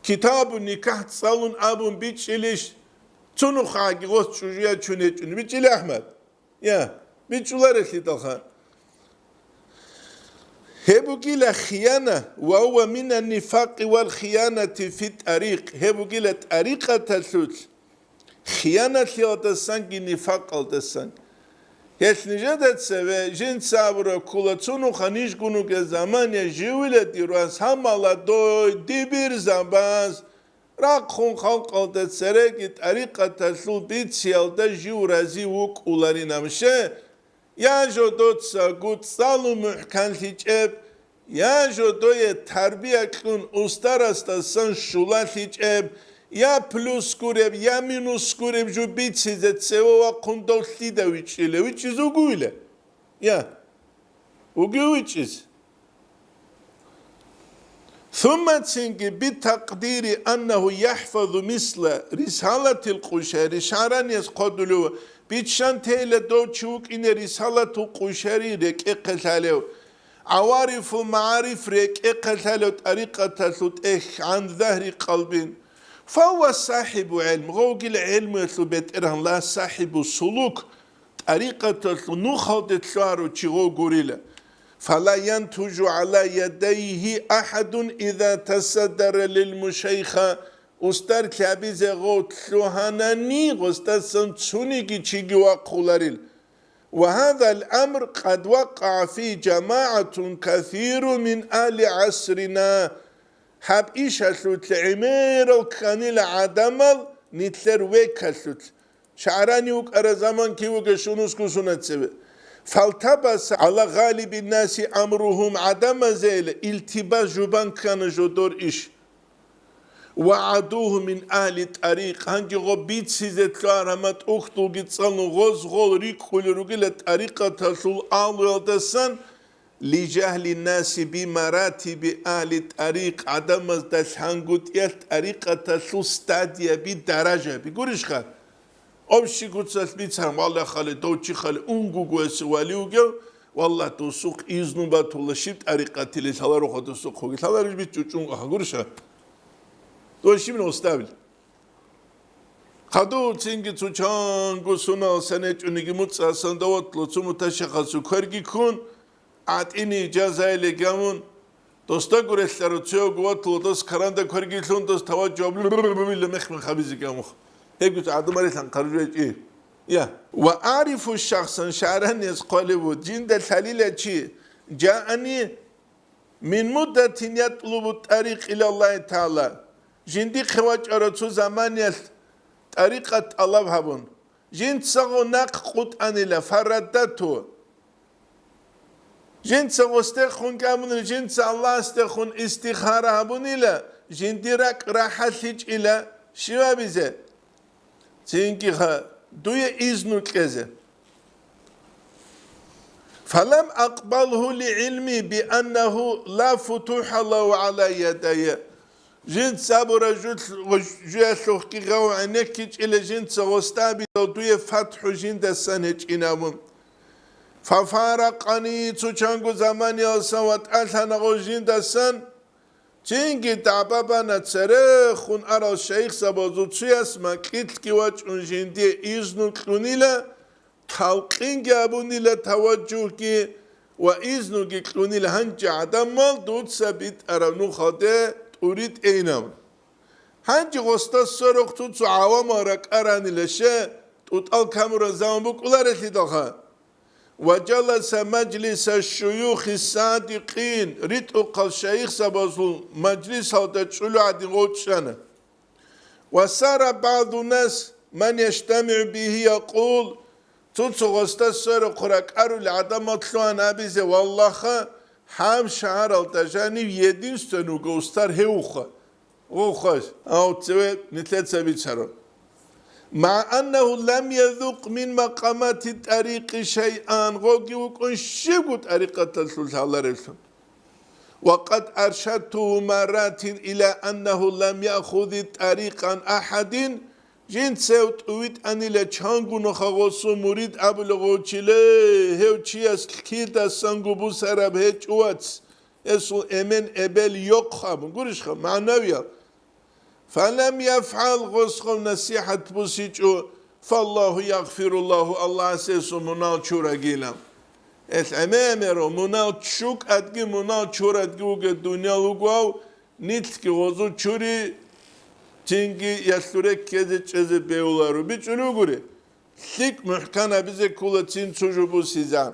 Китабу никахӀ цӀалун абун бичӀчӀилищ? Цо нухагӀаги гъос чӀужуя чун гьечӀун бичӀчӀила, АхӀмад? Я, бичӀчӀуларелъидалха. Гьеб бугила хияна ва гьува минан нифакъи вал хиянати фи тӀарикъ. Гьеб бугила тӀарикъаталъулъ хиянатлъиялдасанги нифакъалдасан. Гьелъ нижеда цеве жинца абураб ккола, цунуха нижгун вугеб заман я живила дир вас, гьаммала дой дибирзабаз рахъун халкъалда цереги тӀарикъаталъул бициялда жив рази вукӀуларин абуше, я жо доцаго цӀалун мухӀканлъичӀеб, я жо дое тарбия кьун устарасдасан щулалъичӀеб, я плюс гуреб, я минус гуреб жо бицизе цеве вахъун дов лъида вичӀчӀила, вичӀчӀизе вугевила? Я, вугев вичӀчӀизе. Сумма цинги битакъдири аннагьу яхӀфазу мисла рисалатил Къушайри, ШагӀранияс хъвадулев, биччан тейила дов чи вукӀине рисалатул Къушайри рекӀехъе лъалев, гӀаварифул магӀариф рекӀехъе лъалев тӀарикъаталъул тӀехь гӀан загьри къалбин. Фавва сахибу гӀилм, гъовгила гӀилмуялъул бетӀергьан, ла сахибу сулук, тӀарикъаталъул нухалде лъугьарав чи гъов гурила. Фала янтужу гӀала ядайгьи ахӀадун иза тасаддара лил мушайха, устар лъабизе гъов лъугьанани, гъосдасан цониги чиги вахъуларил. Ва гьадал амр къад вакъагӀа фи жамагӀатун касирун мин агьли гӀасрина. Гьаб ишалъулъ гӀемерал кканила гӀадамал нилъер векалъулъ. ШагӀрани вукӀараб заман кив вугев щунусго сунат цеве. Фалтабаса гӀала гъалибиннаси амругьум, гӀадамазейила илтибас жубан ккана жодор иш. Ва гӀадугьу мин агьли тӀарикъ, гьанже гъо бицизе лъугьарама тӀухьдулги цӀалун гъоз гъол рикӀкӀулел ругила тӀарикъаталъул агьлуялдасан, лижагьли наси бимаратиби агьли тӀарикъ, гӀадамазда лъангутӀиялъ тӀарикъаталъул стадияби, даражаби. Гурищха? Общий куцалъ бицан, валла хали, дов чи хали, унгуго эсе вали вугев, валла, досухъ изну батула, щиб тӀарикъатили лъаларуха досухъ вуги, лъаларищ бит чӀучӀун, гурищха? Дос щиб оставил? Хадув цинги цо чанго сунал санечӀониги муцӀасан даватлу цо муташахасу кверги ккун, гӀатӀини ижазайиле гамун, досда гурелъару цояв гуватла дос каранда кверги лъун дос таваджугьаб мехмехабизе гамух. Гьебгуц гӀадамарилъан хъаржу гьечӀи. Я. Ва арифу шахсан шагӀранияс хъвалев вуд, жинда лъалила чи, жаани мин муддатин ятлубу тӀарикъ илаллагьи тагӀала, жиндихъе вачӀарав цо заманиялъ тӀарикъат тӀалаб гьабун, жинцаго нахъ къутӀанила, фараддату. Жинца гъосдехун гьабунила, жинца Аллагьасдехун истихара гьабунила, жинди ракӀ рахӀалъичӀила, щивабизе? Цинги ха, дуе изну кьезе. Фалам акъбалгьу лигӀилми бианнагьу ла футухӀа лагьу гӀала ядайя. Жинца абура жу-, жуялъухъги гъав гӀенеккичӀила жинца гъостабидал дуе фатхӀу жиндасан гьечӀинабун. Фафаракъани цо чанго заманиялсан ватӀалъана гъо жиндасан, цинги дагӀба бана церехун арал шайихзабазул цуяс макьилъги вачӀун жиндие изну кьунила, талкъинги абунила таваджугьги ва изнуги кьунила гьанже гӀадамал дуца битӀараб нухалде тӀури тӀейнаб. Гьанже гъосда сверухъ цо-цо гӀавамал ракӀаранила ше, тӀутӀал камураб заман букӀуларелъидалха. Ва жаласа мажлиса шуюхи садикъин, ритӀухъал шайихзабазул мажлисалда чӀулу гӀадин гъов чӀана. Ва сара багӀду нас ман яжтамигӀу бигьи якъул, цо-цо гъосда сверухъ ракӀарул гӀадамал лъугьан абизе, валлагьха, гьаб шагьаралда жанив единственный вуго устар гьев вуха. Вухха, гьав цеве нилъеца бицаро. МагӀа аннагьу лам язукъ мин макъамати тӀарикъи шайъан, гъоги вукӀун щибго тӀарикъаталъул гьалареблъун. Ва къад аршадтугьу марратин ила аннагьу лам яхузи тӀарикъан ахӀадин, жинцев тӀувитӀанила чангунаха гъосул мурид абула гъовчиле, гьев чияс кидасанго бусараб гьечӀо вац, гьесул эмен эбел йохъ абун, гурищха, магӀнавиял. Фалам яфгӀал, гъосгъав насихӀат бусичӀо, фаллагьу ягъфируллагьу, Аллагьас гьесул мунал чурагила. Гьелъ гӀемер мунал чукӀадги, мунал чурадги вугев дуниял вугев, нилъги гъозу чури, цинги ялъуре ккезе чӀезе бегьуларо. БичӀчӀулев гури. лъикӀ мухӀкан гьабизе ккола цин цо жо бусизан.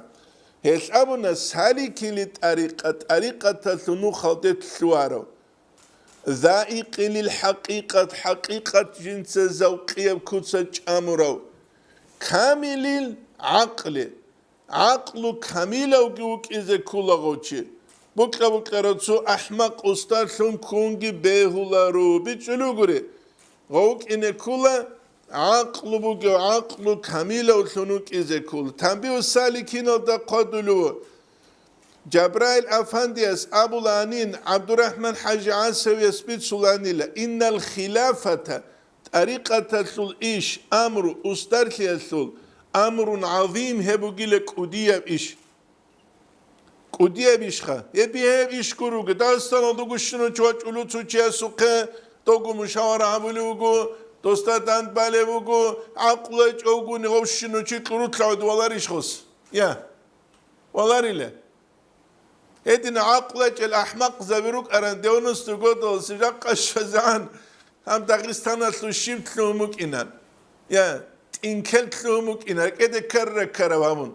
Гьелъ абуна, саликили тӀарикъа, тӀарикъаталъул нухалде лъугьарав. Заикъилил хӀакъикъат, хӀакъикъат жинца завкъияб куца чӀамурав. Камилил гӀакъли, гӀакълу камилавги вукӀизе кколаго чи. Букьа-букьарав цо ахӀмакъ устарлъун ккунги бегьуларо, бичӀчӀулугури. Гъов вукӀине ккола гӀакълу бугев, гӀакълу камилавлъун вукӀизе ккола. Тамбиу саликиналда хъвадулев Жабраил афандияс абуланин, ГӀабдурахӀман хӀажи ГӀасавияс бицуланила, иннал хилафата, тӀарикъаталъул иш, амру, устарлъиялъул, амрун гӀазим, гьеб бугила кӀудияб иш. КӀудияб ишха? Гьеб, гьеб иш гуруго, Дагъистаналда гущинав чи вачӀулев цо чиясухъе, дого мушавара гьабулев вуго, досда дандбалев вуго, гӀакълу гьечӀевгуни гъовщинав чи кьурулъа гӀодов валарищ гъос? Я, валарила. Гьедин гӀакълу гьечӀел ахӀмакъзаби рукӀаран девяносто годаласе жакъа щвезегӀан гьаб Дагъистаналъул щиб лъугьун букӀинан? Я, тӀинкел лъугьун букӀинан, ракӀалде ккара-ккараб гьабун.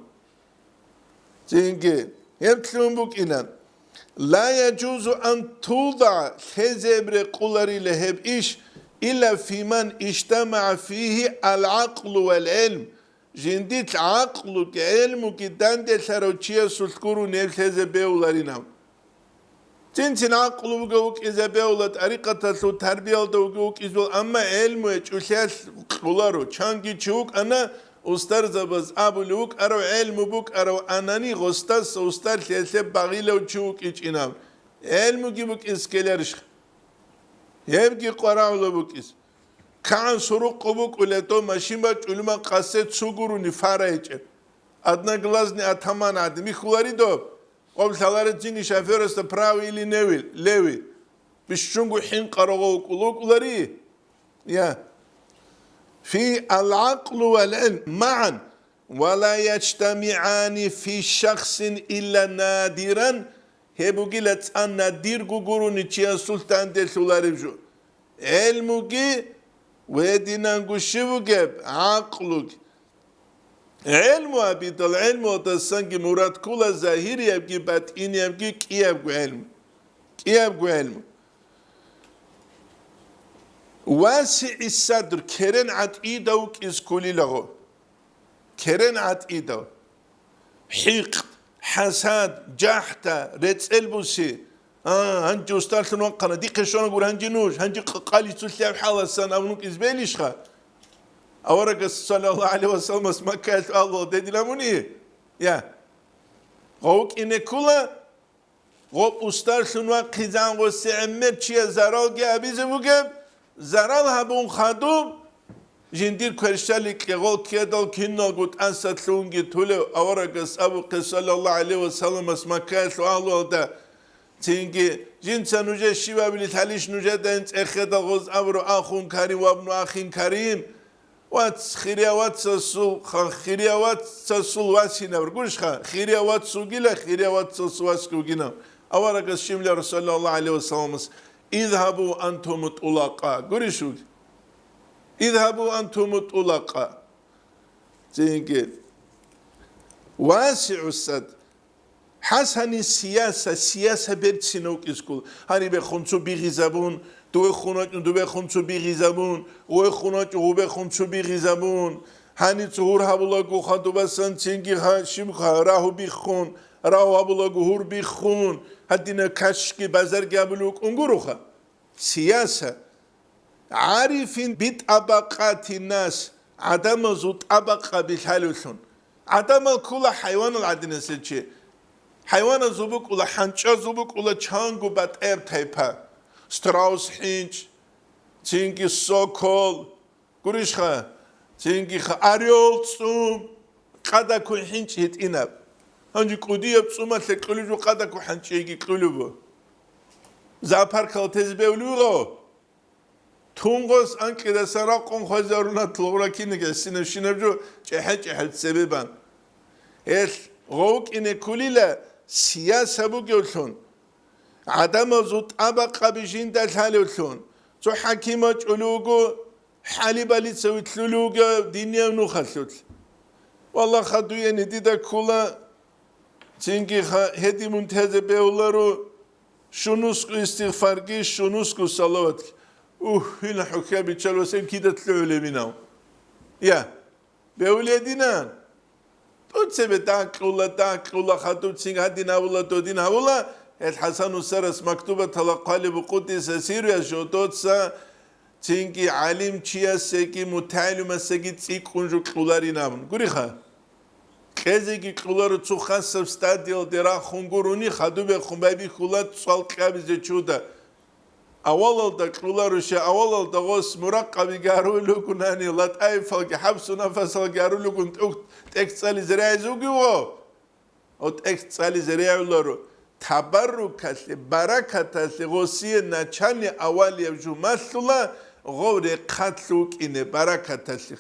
Цинги гьеб лъугьун букӀинан. Ла яжузу ан туда, лъезе гьеб рекъоларила гьеб иш, илла фиман ижтамагӀа фигьи алгӀакълу вал гӀилм, жиндилъ гӀакълуги гӀелмуги данделъарав чиясулъ гурони гьеб лъезе бегьуларинав. Цин-цин гӀакълу бугев вукӀизе бегьула, тӀарикъаталъул тарбиялда вугев вукӀизе бегьула, амма гӀелму гьечӀолъиялъ кьоларо. Чанги чи вукӀана, устарзабаз абулев вукӀарав, гӀелму букӀарав анани, гъостаса устарлъиялъе багъилав чи вукӀинчӀинав. ГӀелмуги букӀиз ккеларищха? Гьебги къварагӀула букӀиз. КигӀан сурукъу букӀулеб дов машин бачӀулеб ман къасе цо гурони фара гьечӀеб. Одноглазный атаман гӀадин бихьулари доб? Къоб лъаларецинги шофёрасда право или неви, леви. Бищунго хӀинкъарав гъов вукӀулари? Я. Фи алгӀакълу вал гӀилм магӀан. Ва ла яжтамигӀани фи шахсин илла надиран, гьеб бугила цӀан надирго гурони чиясулъ данделъулареб жо. ГӀелмуги ва гьединанго щиб бугеб гӀакълуги. ГӀелму абидал, гӀелмуялдасанги мурад ккола загьириябги батӀиниябги кӀиябго гӀелму. КӀиябго гӀелму. ВасигӀи садр, керен гӀатӀидав вукӀиз кколила гъо. Керен гӀатӀидав. ХӀикъд, хӀасад, жахӀда, рецӀел буси. А, гьанже устарлъун вахъана, дихъе щвана гури гьанже нуж, гьанже къ-, къали цо лъаб хӀаласан абун вукӀиз белищха? Аварагас, саллаллагьу гӀалайгьи ва салламас, Маккаялъ агьлуялда гьедин абуни? Я. Гъов вукӀине ккола, гъоб устарлъун вахъизан гъосе гӀемер чияс заралги абизе бугеб, зарал гьабун хадуб, жиндир кверщаликье гъол ккедал киналго тӀаса лъунги тулев аварагас абухъе, саллаллагьу гӀалайгьи ва салламас, Маккаялъул агьлуялда. Цинги, жинца нужее щибабили лъалищ нужедайин цӀехедал гъоз абуру, ахун карим ва абну ахин карим, вац, хирия вацасул, ха-, хирия вацасул васинаб, гурищха, хирия вац вугила, хирия вацасул васги вугинав. Аварагас щибила, саллаллагьу гӀалайгьи ва салламас, «Изгьабу антуму тӀулакъа», гурищ вуги? «Изгьабу антуму тӀулакъа». Цинги. ВасигӀу садр. ХӀасани сияса, сияса берцинав кӀискул. Гьанибехун цо бигъизабун, дувехун вачӀун, дубехун цо бигъизабун, гъувехун вачӀун, гъубехун цо бигъизабун. Гьаница гьур гьабулаго хадубасан цинги ха-, щибха, рагьу биххун, рагьу гьабулаго гьур биххун, гьадина кашги базарги гьабулев вукӀун гуроха. Сияса. ГӀарифин битӀабакъати нас, гӀадамазул тӀабакъаби лъалевлъун. ГӀадамал ккола хӀайванал гӀадинасел чи. ХӀайваназул букӀула, хӀанчӀазул букӀула чанго батӀаяб тайпа. Страус хӀинчӀ, цинги сокол, гурищха, цинги ха-, орёл цӀум, къадаккун хӀинчӀ гьитӀинаб. Гьанже кӀудияб цӀумалъа кьулеб жо къадаккун хӀанчӀиги кьулеб бу. Зоопаркалда тезе бегьулеб буго. Тунгъос анкьидасан ракъун хвезаруна лъугъра киниги гӀисинабщинаб жо чӀехӀе-чӀехӀел цебе бан. Гьелъ гъов вукӀине кколила сияса бугевлъун, гӀадамазул тӀабакъаби жинда лъалевлъун, цо хӀаким вачӀулев вуго, хӀалиб балица вилълъулев вугев динияв нухалъулъ. Валлагь, хадуяни дида ккола, цинги ха-, гьедин мун тезе бегьуларо, щунусго истигъфарги, щунусго салаватги. Ух, гьила хӀухьа биччал ва сен кида лъугӀулебинав. Я, бегьулединан. ТӀоцебе дакьула, дакьула, хадубцин гьадин гьавула, додин гьавула, гьел ХӀасан устарас мактубатала хъвалеб букъудиса сируяс жодоца, цинги гӀалимчиясеги мутагӀилимасеги цӀикӀкӀун жо кьуларин абун. Гуриха? Кьезеги кьуларо цо хасаб стадиялде рахун гурони, хадубехун байбихьула цӀал кьабизе чуда. Авалалда кьуларуша, авалалда гъос муракъабиги гьарулел ругунани, латӀаифалги хӀабсу-нафасалги гьарулел ругун тӀух-, тӀехь цӀализе рагӀизе вугевгъо? Гъо тӀехь цӀализе регӀуларо. Табаррукалъе, баракаталъе гъосие начальный авалияб жумалъула гъов рехъалъ вукӀине баракаталъе.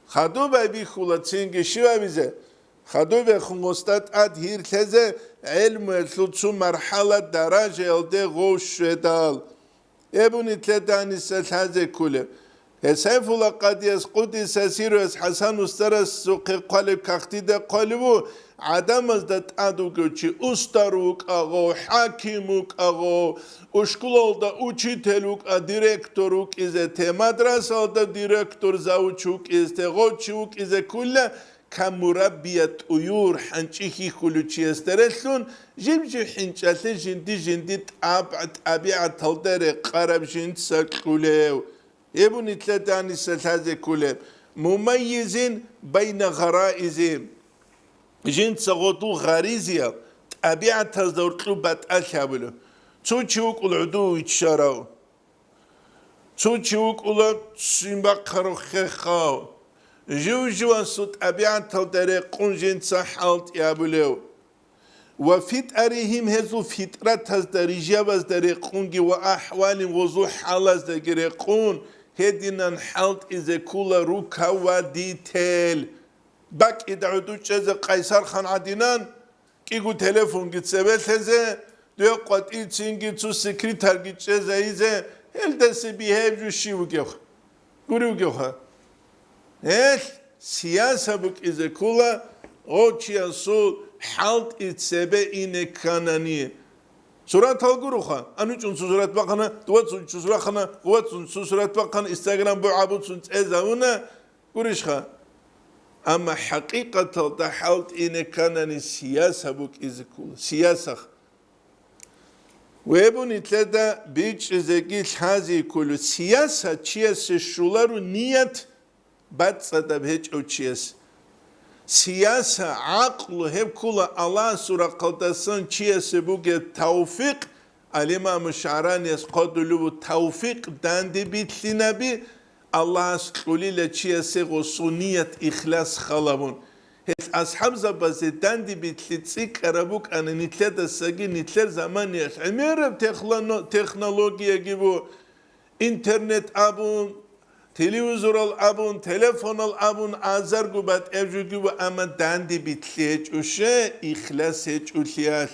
Хадуб байбихьула цинги щивабизе, хадубехун гъосда тӀад гьирлъезе гӀелмуялъул цо мархӀала даражаялде гъов щведал. Эбуни лъеданиса лъазе кколеб. Гьесайфула къадияс къудиса сируяс ХӀасан устарасухъе хъвалеб кагътида хъвалев ву, гӀадамазда тӀад вугев чи устар вукӀа гъов, хӀаким вукӀа гъов, ушкулалда учитель вукӀа, директор вукӀизе те, мадрасалда директор, завуч вукӀизе те, гъов чи вукӀизе ккола, камураббия тӀуюр, хӀанчӀи хьихьулев чиясда релълъун, жиб-жиб хӀинчӀалъе жинди-жинди тӀаб-, тӀабигӀаталда рекъараб жинца кьулев. Гьеб нилъеданиса лъазе кколеб, мумайизин байна гъараизи, жинца гъодул гъаризиял тӀабигӀатазда гьоркьоб батӀалъи гьабулев. Цо чи вукӀула гӀодов виччарав, цо чи вукӀула ццин бахъарав хехав, жив-живасул тӀабигӀаталда рекъун жинца хӀалтӀи гьабулев. Ва фитӀарихим, гьезул фитӀратазда, рижабазда рекъунги ва ахӀвалин, гъозул хӀалаздаги рекъун, гьединан хӀалтӀизе ккола рукавадител. БакӀида гӀодов чӀезе Къайсархан гӀадинан, кӀиго телефонги цебе лъезе, дуе къватӀив цинги цо секретарги чӀезайизе, гьелдаса бигьаяб жо щив вугев? Гури вугевха? Гьелъ сияса букӀизе ккола, гъов чиясул хӀалтӀи цебе ине кканани. Суратал гуроха, анучӀун цо сурат бахъана, дувацун цо сурахана, гъувацун цо сурат бахъана, Instagram бугӀабуцун цӀезавуна, гурищха? Амма хӀакъикъаталда хӀалтӀи ине кканани сияса букӀизе ккола, сиясах. Веб нилъеда бичӀчӀизеги лъазе кколев, сияса чиясе щоларо ният бацӀцӀадаб гьечӀев чияс. Сияса, гӀакълу гьеб ккола Аллагьасул рахъалдасан чиясе бугеб тавфикъ, ал-Имаму ШагӀранияс хъвалеб буго тавфикъ данде билълъинаби, Аллагьас кьолила чиясе гъосул ният ихлас халабун. Гьел асхӀабзабазе данде билълъи цӀикӀкӀараб букӀана нилъедасаги, нилъер заманиялъ гӀемераб техлоно-, технологияги бу, интернет абун, телевизорал абун, телефонал абун азарго батӀеб жуги бу, амма данде билълъи гьечӀуше, ихлас гьечӀулъиялъ.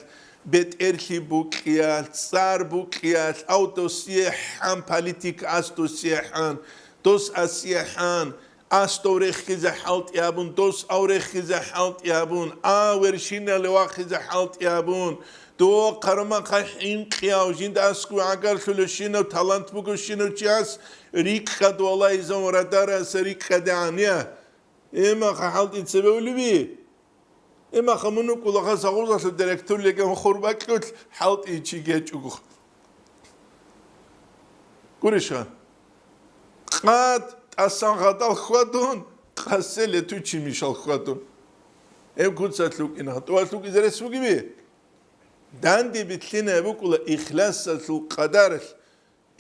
БетӀерлъи букӀиялъ, цӀар букӀиялъ, ав досие хӀан, политика ас досие хӀан, дос асие хӀан, ас дов рехизе хӀалтӀи абун, дос ав рехизе хӀалтӀи абун, а вершинали вахизе хӀалтӀи абун, дов хъарамахъа хӀинкъияв, жинда аскӀов гӀагарлъулев щинав, талант бугев щинав чияс рикӀкӀад валайзан ва радараса рикӀкӀадегӀан, я. Имаха хӀалтӀи цебе улеби? Имаха мун вукӀулаха сагъузалъув директорлъиган хурбакьулъ хӀалтӀи чиги гьечӀого. Гурищха? Къад тӀасан гъадал хьвадун, къасе летучи мишал хьвадун. Гьеб куцалъ вукӀина, гьатӀувалъ вукӀизе рес бугеби? Данде билълъинаб букӀула ихласалъул къадаралъ.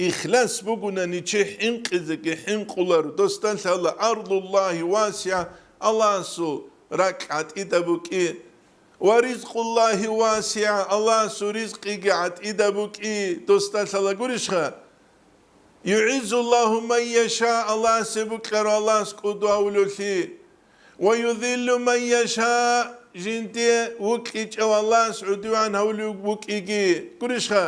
Ихлас бугунани чи хӀинкъизеги хӀинкъуларо, досда лъала: «Ардуллагьи васигӀа», Аллагьасул ракь гӀатӀида букӀи, «ва ризкъуллагьи васигӀа», Аллагьасул ризкъиги гӀатӀида букӀи, досда лъала гурищха? «ЮгӀиззуллагьу ман яша», Аллагьасе букьаро Аллагьас кӀуду гьавулевлъи, «ва юзиллу ман яша», жинде вукьичӀев Аллагьас гӀудиван гьавулев вукӀиги, гурищха?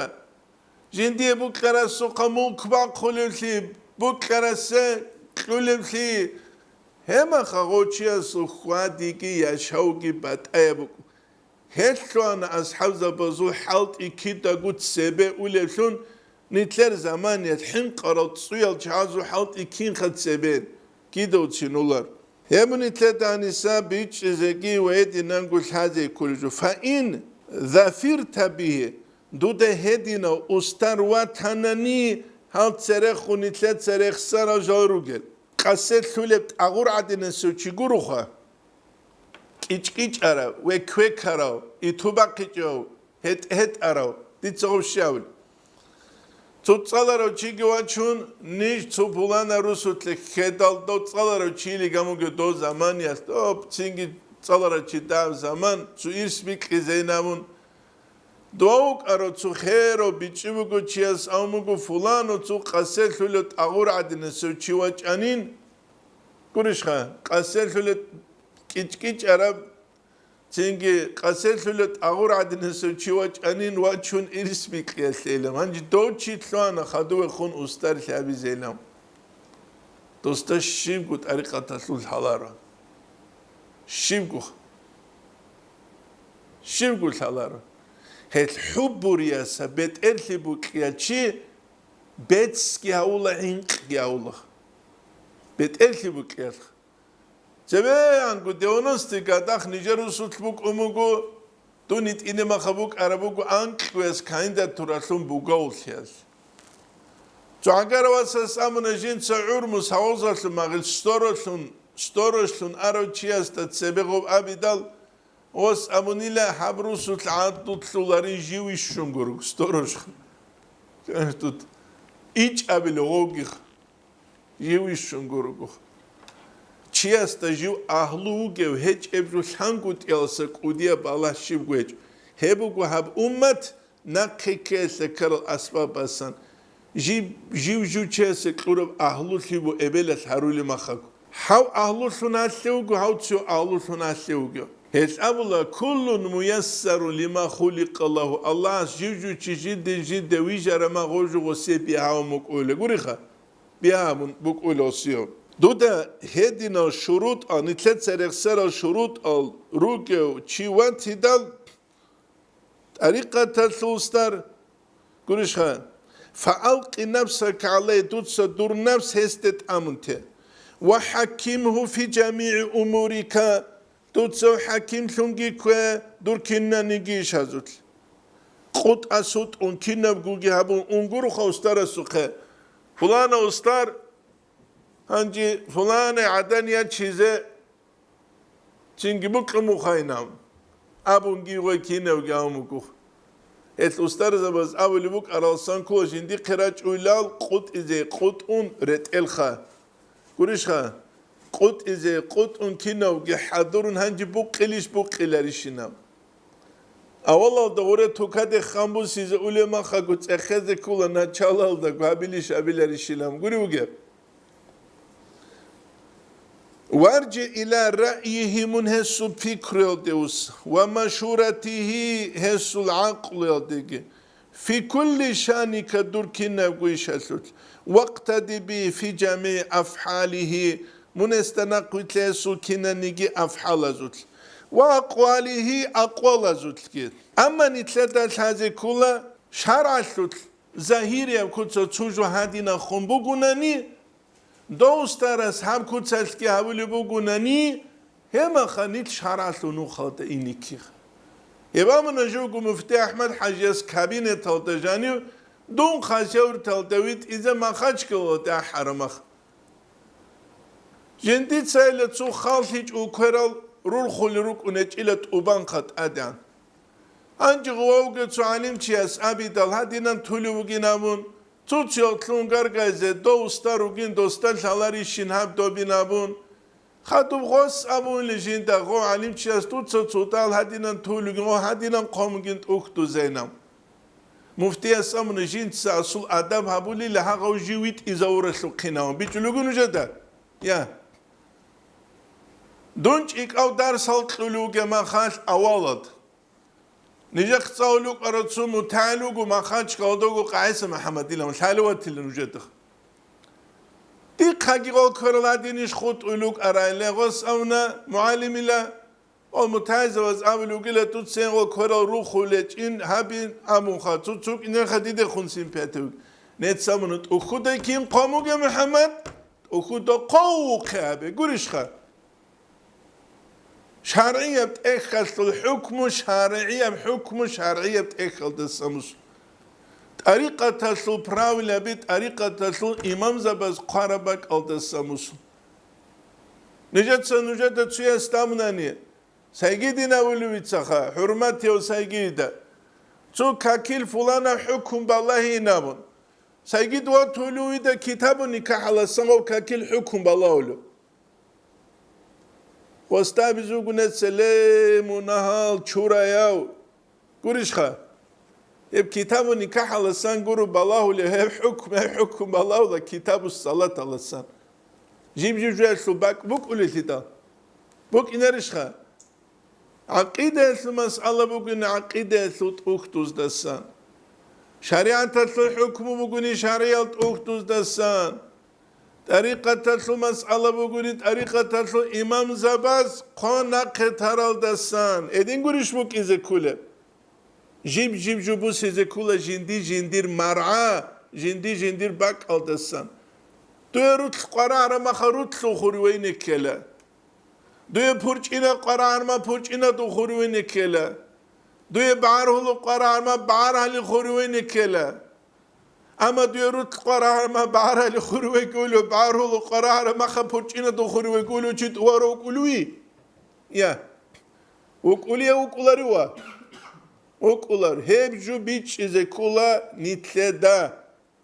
Жиндие букьарасухъа мулк бахъулевлъи, букьарасе кьулеблъи, гьемаха гъов чиясул хьвадиги яшавги батӀаяб букӀун. Гьелъуана асхӀабзабазул хӀалтӀи кидаго цебе улеблъун, нилъер заманиялъ хӀинкъарал цӀуял чагӀазул хӀалтӀи кинха цебе кидавцин улар. Гьеб нилъеда гьаниса бичӀчӀизеги ва гьединанго лъазе кколеб жо. Фаин зафирта бигьи, дуда гьединав устар ватанани, гьал церехун нилъеца рехсарал жал ругел. Къаселъулеб тӀагъур гӀадинасев чи гуроха, кӀичӀкӀичӀарав, веквекарав, итубахъичӀев, гьетӀ-гьетӀарав, дица гъов щавил. Цо цӀаларав чиги вачун, ниж цо пулана русулъе хьедал, дов цӀаларав чийилигамуге дов заманиялъ, дов цинги цӀаларав чи дав заман, цо ирс бикьизейин абун, дов вукӀарав цо херав бичӀчӀи буго чияс, абун буго, фуланов цо къаселъулев тӀагъур гӀадинасев чи вачӀанин, гурищха, къаселъулев кӀичӀкӀичӀараб, цинги къаселъулев тӀагъур гӀадинасев чи вачӀанин вачун ирс бикьиялъейилан. Гьанже дов чи лъугьана хадуве хун устар лъабизейилан. Досда щибго тӀарикъаталъул лъаларо. Щибго. Щибго лъаларо. Гьел хӀуббурияса бетӀерлъи букьиял чи бецги гьавула, гӀинкъги гьавула. БетӀерлъи букьиялъ. Цебеянго девяностые годах нижер русулъ букӀун буго, дун гьитӀинаб маха букӀараб буго анкьгояс кандидатуралъун бугавулъиялъ. ЦогӀагарав васас абуна, жинца гӀурмус гьавазалъун магъил сторожлъун, сторожлъун арав чиясда цебе гъоб абидал, ос абунила, гьаб русулъ гӀадулъуларин жив ищун гург, сторож. Тут ичӀабила гъовгих. Жив ищун гурого. Чиясда жив агьлу вугев гьечӀеб жо лъангутӀиялса кӀудияб балагь щибго гьечӀо. Гьеб буго гьаб уммат нахъе ккеялъе ккарал асбаб басан. Жив, жив жучиясе кьураб агьлулъи бу эбелалъ гьарули махаго. Гьав агьлулъун гьалъе вуго, гьав цо агьлулъун гьалъе вуго. Гьелъ абула, «Куллун муяссару лима хуликъа лагьу», Аллагьас жив жучи жиде-жиде вижарама гъожу гъосе бигьав мукӀуйла. Гуриха? Бигьа абун букӀула осиё. Дуда гьединал шурутӀал, нилъеца рехсарал шурутӀал ругев чи ватидал, тӀарикъаталъул устар, гурищха, «Фаалкъи нафсака гӀалай», дуца дур нафс гьесде тӀамунте, «ва хӀаккимгьу фи жамигӀи умурика», дуцав хӀакимлъунги ккве дур кинаниги ишазулъ. КъутӀа-сутӀун кинабгоги гьабун унгурха устарасухъе. Пулана устар, гьанже пуланай гӀадан ячизе цинги букьун мухайнав, абунги гъой кинавги гьавун буго. Гьелъ устарзабаз абулеб букӀаралсан ккола жиндихъе рачӀуйлал къутӀизе къутӀун ретӀелха. Гурищха, къутӀизе къутӀун кинавги хӀадурун гьанже букъилищ букъиларищинаб. Авалалда гъуре тукаде хъамбусизе улемахаго цӀехезе ккола началалдаго гьабилищ абиларищилан гури вугеб. Варжи ила раъйигьи мун гьесул пикруялде ус, ва машуратигьи гьесул гӀакълуялдеги. Фи кулли шаника дур кинабго ишалъулъ, вакътади би фи жамигӀи афгӀалигьи, мун гьесда нахъвилъе гьесул кинаниги афгӀалазулъ, ва акъвалигьи акъвалазулъги. Амма нилъеда лъазе ккола шаргӀалъулъ загьирияб куца цо жо гьадинахун бугунани, дов устарас гьаб куцалъги гьабулеб бугунани, гьемаха нилъ шаргӀалъул нухалда инеккиха. Гьеб абуна живго муфти АхӀмад-хӀажияс кабинеталда жанив дун хасавюрталда витӀизе Махачкалалде ахӀарамах. Жиндицайила цо халлъичӀого кверал рурхулел рукӀун гьечӀила тӀубанха тӀадегӀан. Гьанже гъувавги цо гӀалимчияс абидал гьадинан тулев вугин абун, цуциял лъун гаргайзе дов уста ругин досда лъаларищин гьаб добин абун, хадуб гъос абунли жинда гъов гӀалимчияс дуца цо дал гьадинан тулев вугин, гъов гьадинан хъомгин тӀухьдузейнаб. Муфтияс абуна, жинца асул адаб гьабулила гьагъав жив витӀизавуралъухъин абун. БичӀулев вугин нужеда? Я. Дун чӀикӀав дарсал кьулев вугеб махалъ авалалда. Нижехъ цӀалулев вукӀарав цо мутагӀил вуго Махачкалалда вуго ГӀиса МухӀаммадилан, лъалев ватила нужеда. Дихъ Дихъаги гъол кверал гьадинищ хутӀулел рукӀарайилан гъос абуна мугӀалимила, гъол мутагӀилзабаз абулев вугила, дуцайин гъол кверал рухулел чӀин гьабин абунха, цо-цо кӀинерха дидехун симпатив. Нецц абуна, тӀухьуда кин хъван бугеб, МухӀаммад, тӀухьуда хъовухъе гьабе, гурищха? ШаргӀияб тӀехьалъул хӀукму, шаргӀияб хӀукму, шаргӀияб тӀехьалдаса мусул. ТӀарикъаталъул правилаби, тӀарикъаталъул имамзабаз хъвараб бакӀалдаса мусул. Нижеца нужеда цуяс тамунани, сайгидин абулевицаха, хӀурматияв сайгида, цо какил фуланаб хӀукму балагьин абун, сайгид ватулев вида китабу никахӀаласан гъов какил хӀукму балагьулев. Гъосда абизе вуго нецц, ле, мунагьал чураяв! Гурищха? Гьеб китабу никахӀаласан гуро балагьулев гьеб хӀукму, гьеб хӀукму балагьула китабу салаталасан. Жиб-жиб жоялъул бакӀ букӀулелъидал. БукӀинарищха? ГӀакъидаялъул масъала бугин гӀакъидаялъул тӀухьдуздасан. ШаригӀаталъул хӀукму бугони шаргӀиял тӀухьдуздасан. ТӀарикъаталъул масъала бугони, тӀарикъаталъул имамзабаз хъван нахъе таралдасан. Гьедин гурищ букӀизе кколеб? Жиб-жиб жо бусизе ккола жинди-жиндир маргӀа, жинди-жиндир бакӀалдасан. Дуе рутӀ къварагӀараб маха рутӀлъун хуривайни ккела. Дуе пурчӀина къварагӀараб ма пурчӀинадул хуривайни ккела. Дуе багӀаргьулухъ къварагӀараб ма багӀаргьали хуривайни ккела. Амма дуе рутӀ къварагӀараб ма багӀаргьали хуривай кколев, багӀаргьулухъ къварагӀараб маха пурчӀинадул хуривай кколев чи тӀуварав вукӀулев? Я. ВукӀулев вукӀуларив ва? ВукӀулар. Гьеб жо бичӀчӀизе ккола нилъеда.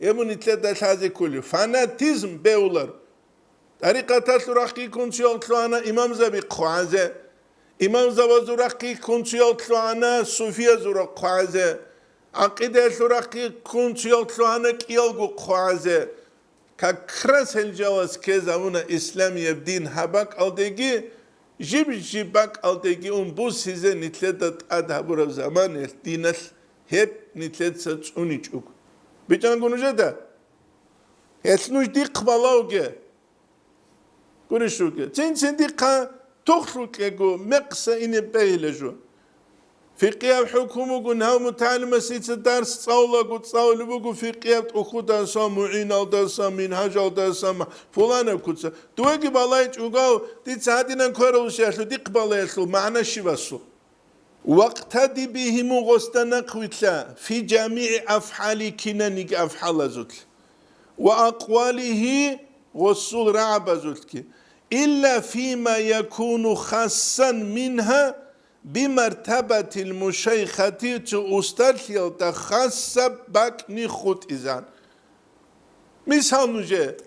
Гьеб нилъеда лъазе кколев. Фанатизм бегьулар. ТӀарикъаталъул рахъги ккун цоял лъугьана имамзаби хъвазе. Имамзабазул рахъги ккун цоял лъугьана суфиязул рахъ хъвазе. ГӀакъидаялъул рахъги ккун цоял лъугьана кӀиялго хъвазе. Как раз гьел жалаз ккезавуна исламияб дин гьаб бакӀалдеги, жиб-жиб бакӀалдеги ун бусизе нилъеда тӀад гьабураб заманаялъ диналъ гьеб нилъеца цӀуничӀого. БичӀчӀанго нужеда? Гьелъ нуж дихъ балавге. Гурищ ругел. Цин-цин дихъа тухлъукьего мекъса ине бегьила жо. Фикъияб хӀукму бугун гьав мутагӀалимас дица дарс цӀалулаго цӀалулеб буго фикъияб тӀухьудасан, мугӀиналдасан, мингьажалдасан, пуланаб куца. Дуеги балайчӀого, дица гьадинан квералъулъ дихъ балаялъул магӀна щиб асул? Вакътади бигьиму гъосда нахъвилъа фи жамигӀи афгӀали кинаниги афгӀалазулъ ва акъвалигьи гъосул рагӀабазулъги, илла фима якуну хассан мингьа бимартабатил мушайхати цо устарлъиялда хасаб бакӀни хутӀизан. Мисал нужее,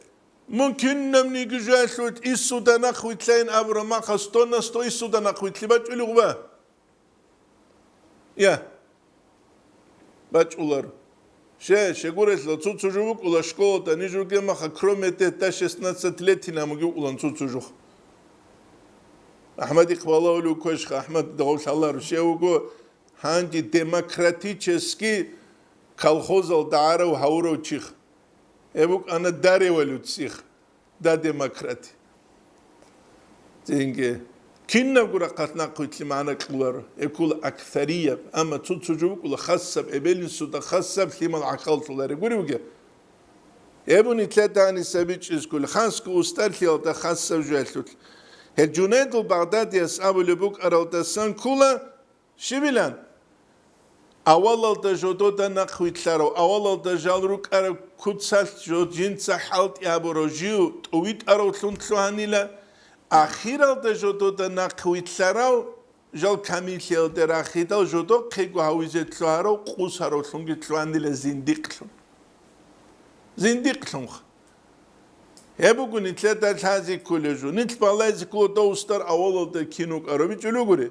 мун кинабниги жоялъулъ иссуда нахъвилълъайин абураб махас дона сто иссуда нахъвилълъи бачӀулев гъуба? Я. БачӀулар. Ще, щегурелъул цо-цо жо букӀула школада, ниж ругеб маха, кроме те, до шестнадцати лет инамуги букӀулан цо-цо жо. АхӀмад Ихъбалав вуквешха, АхӀмад дагъулъалар, ще вуго гьанги демократический колхозал дагӀарав гьавурав чих. Гьеб букӀана до революциях. Да, демократи. Цинги. Кинабго рахъалъ нахъвилълъи магӀна кьоларо. Эккула аксарияб, амма цо-цо жо букӀула хасаб, эбел-инсуда хасаб лъимал гӀахьаллъуларе гуревги. Эбу нилъеда гьаниса бичӀчӀизккули, хасго устарлъиялда хасаб жоялъулъ. Гьел Жунайдул Багъдадияс абулеб букӀаралдасан ккола, щибилан? Авалалда жодода нахъвилълъарав, авалалда жал рукӀараб куцалъ жо-, жинца хӀалтӀи гьабурав жив тӀувитӀаравлъун лъугьанила, ахиралда жодода нахъвилълъарав жал камиллъиялде рахидал жодохъего гьавизе лъугьарав къусаравлъунги лъугьанила зиндикълъун. Зиндикълъунха. Гьеб буго нилъеда лъазе кколеб жо. Нилъ балайзе ккола дов устар авалалда кин вукӀарав бичӀчӀулев гури.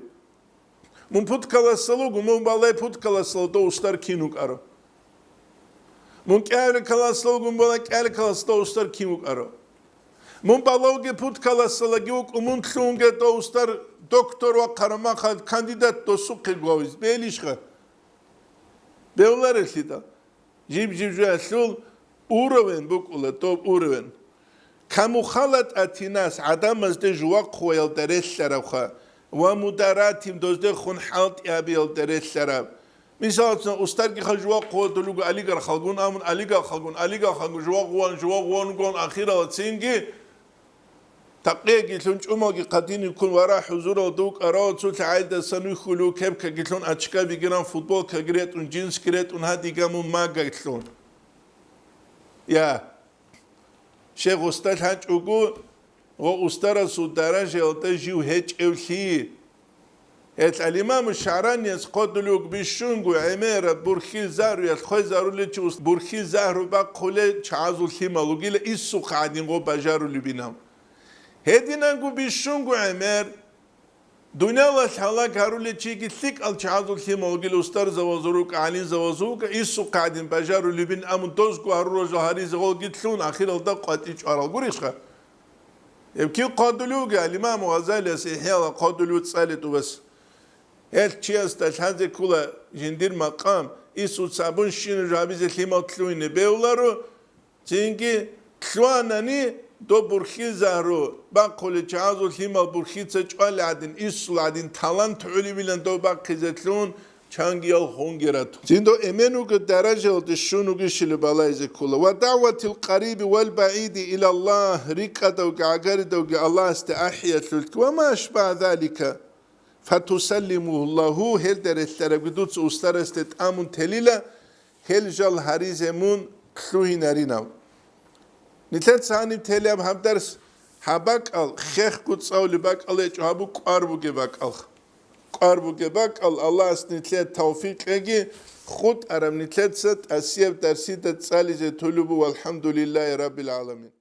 Мун пуд каласал вуго, мун балай пуд каласал дов устар кин вукӀарав. Мун кӀиабилеб каласал вуго, мун балай кӀиабилеб каласал дов устар кин вукӀарав. Мун балавги пуд каласалаги вукӀу, мун лъунги дов устар доктор вахъараб маха кандидат досухъе гвавиз. Бегьилищха? Бегьуларелъидал. Жиб-жиб жоялъул уровень букӀула, доб уровень. Амма халататинас гӀадамазде жувахъ хъуялда релълъаравха ва мударатим доздехун хӀалтӀи гьабиялда релълъараб. Мисалцин, устарги ха жувахъ хъуялда руго олигархалгун, амун олигархалгун, олигархалгун жувахъ гъуван, жувахъ гъуван гон ахирала цинги такъеги лъун чӀумалги хъадини ккун вара хӀузуралда вукӀарав цо лъагӀалдасан вихьулев кепкаги лъун, очкаби гиран, футболкаги ретӀун, джинсги ретӀун, гьадигамун магаги лъун. Я. Шейх устал гьачӀого ва устарасул даражаялда жив гьечӀевлъи. Гьел алимаму ШагӀранияс хъодулев бищунго гӀемераб бурхьил загьруялъ хвезарулел чи ус-, бурхьил загьру бахъулел чагӀазул лъимал вугила, иссухъ гӀадин гъо бажарулебинал. Гьединанго бищунго гӀемер, Дуниялалъ гьалаг гьарулел чиги лъикӀал чагӀазул лъимал вугила, устарзавазул рукӀа, гӀалимзавазул рукӀа, иссухъ гӀадин бажарулебин, амун дозго гьарурал жал гьаризе гъолги лъун, ахиралда къватӀи чӀварал гурищха? Гьеб кив хъодулев вугев? Алимаму Гъазалияс ИхӀяла хъодулев цӀалетӀубас. Гьелъ чиясда лъазе ккола жиндир макъам, исуц абун щинаб жо гьабизе лъимал лъугьине бегьуларо, Цинги лъугьанани, доб бурхьил загьру бахъулел чагӀазул лъимал бурхьица чӀвалел гӀадин, иссул гӀадин талант гӀолебилан дов бахъизе лъун, чангиял хунги ратун. Цин дов эмен вуго даражаялде щун вугищали балайзе ккола. Ва дагӀватил къариби вал багӀиди илаллагь, рикӀкӀадавги гӀагаридавги Аллагьасде ахӀиялъулъги ва ма ашбагьа залика. Фатусаллимугьу лагьу, гьелда релълъарабги дуца устарасде тӀамун телила, гьел жал гьаризе мун лъугьинаринав. Нилъеца гьаниб телиаб гьаб дарс, гьаб бакӀал, хехго цӀалулеб бакӀал гьечӀо, гьабу кӀвар бугеб бакӀал. КӀвар бугеб бакӀал, Аллагьас нилъее тавфикъ кьеги, хутӀараб нилъеца тӀасияб дарсида цӀализе тулеб буго, валхӀамдулиллагьи раббил гӀаламин.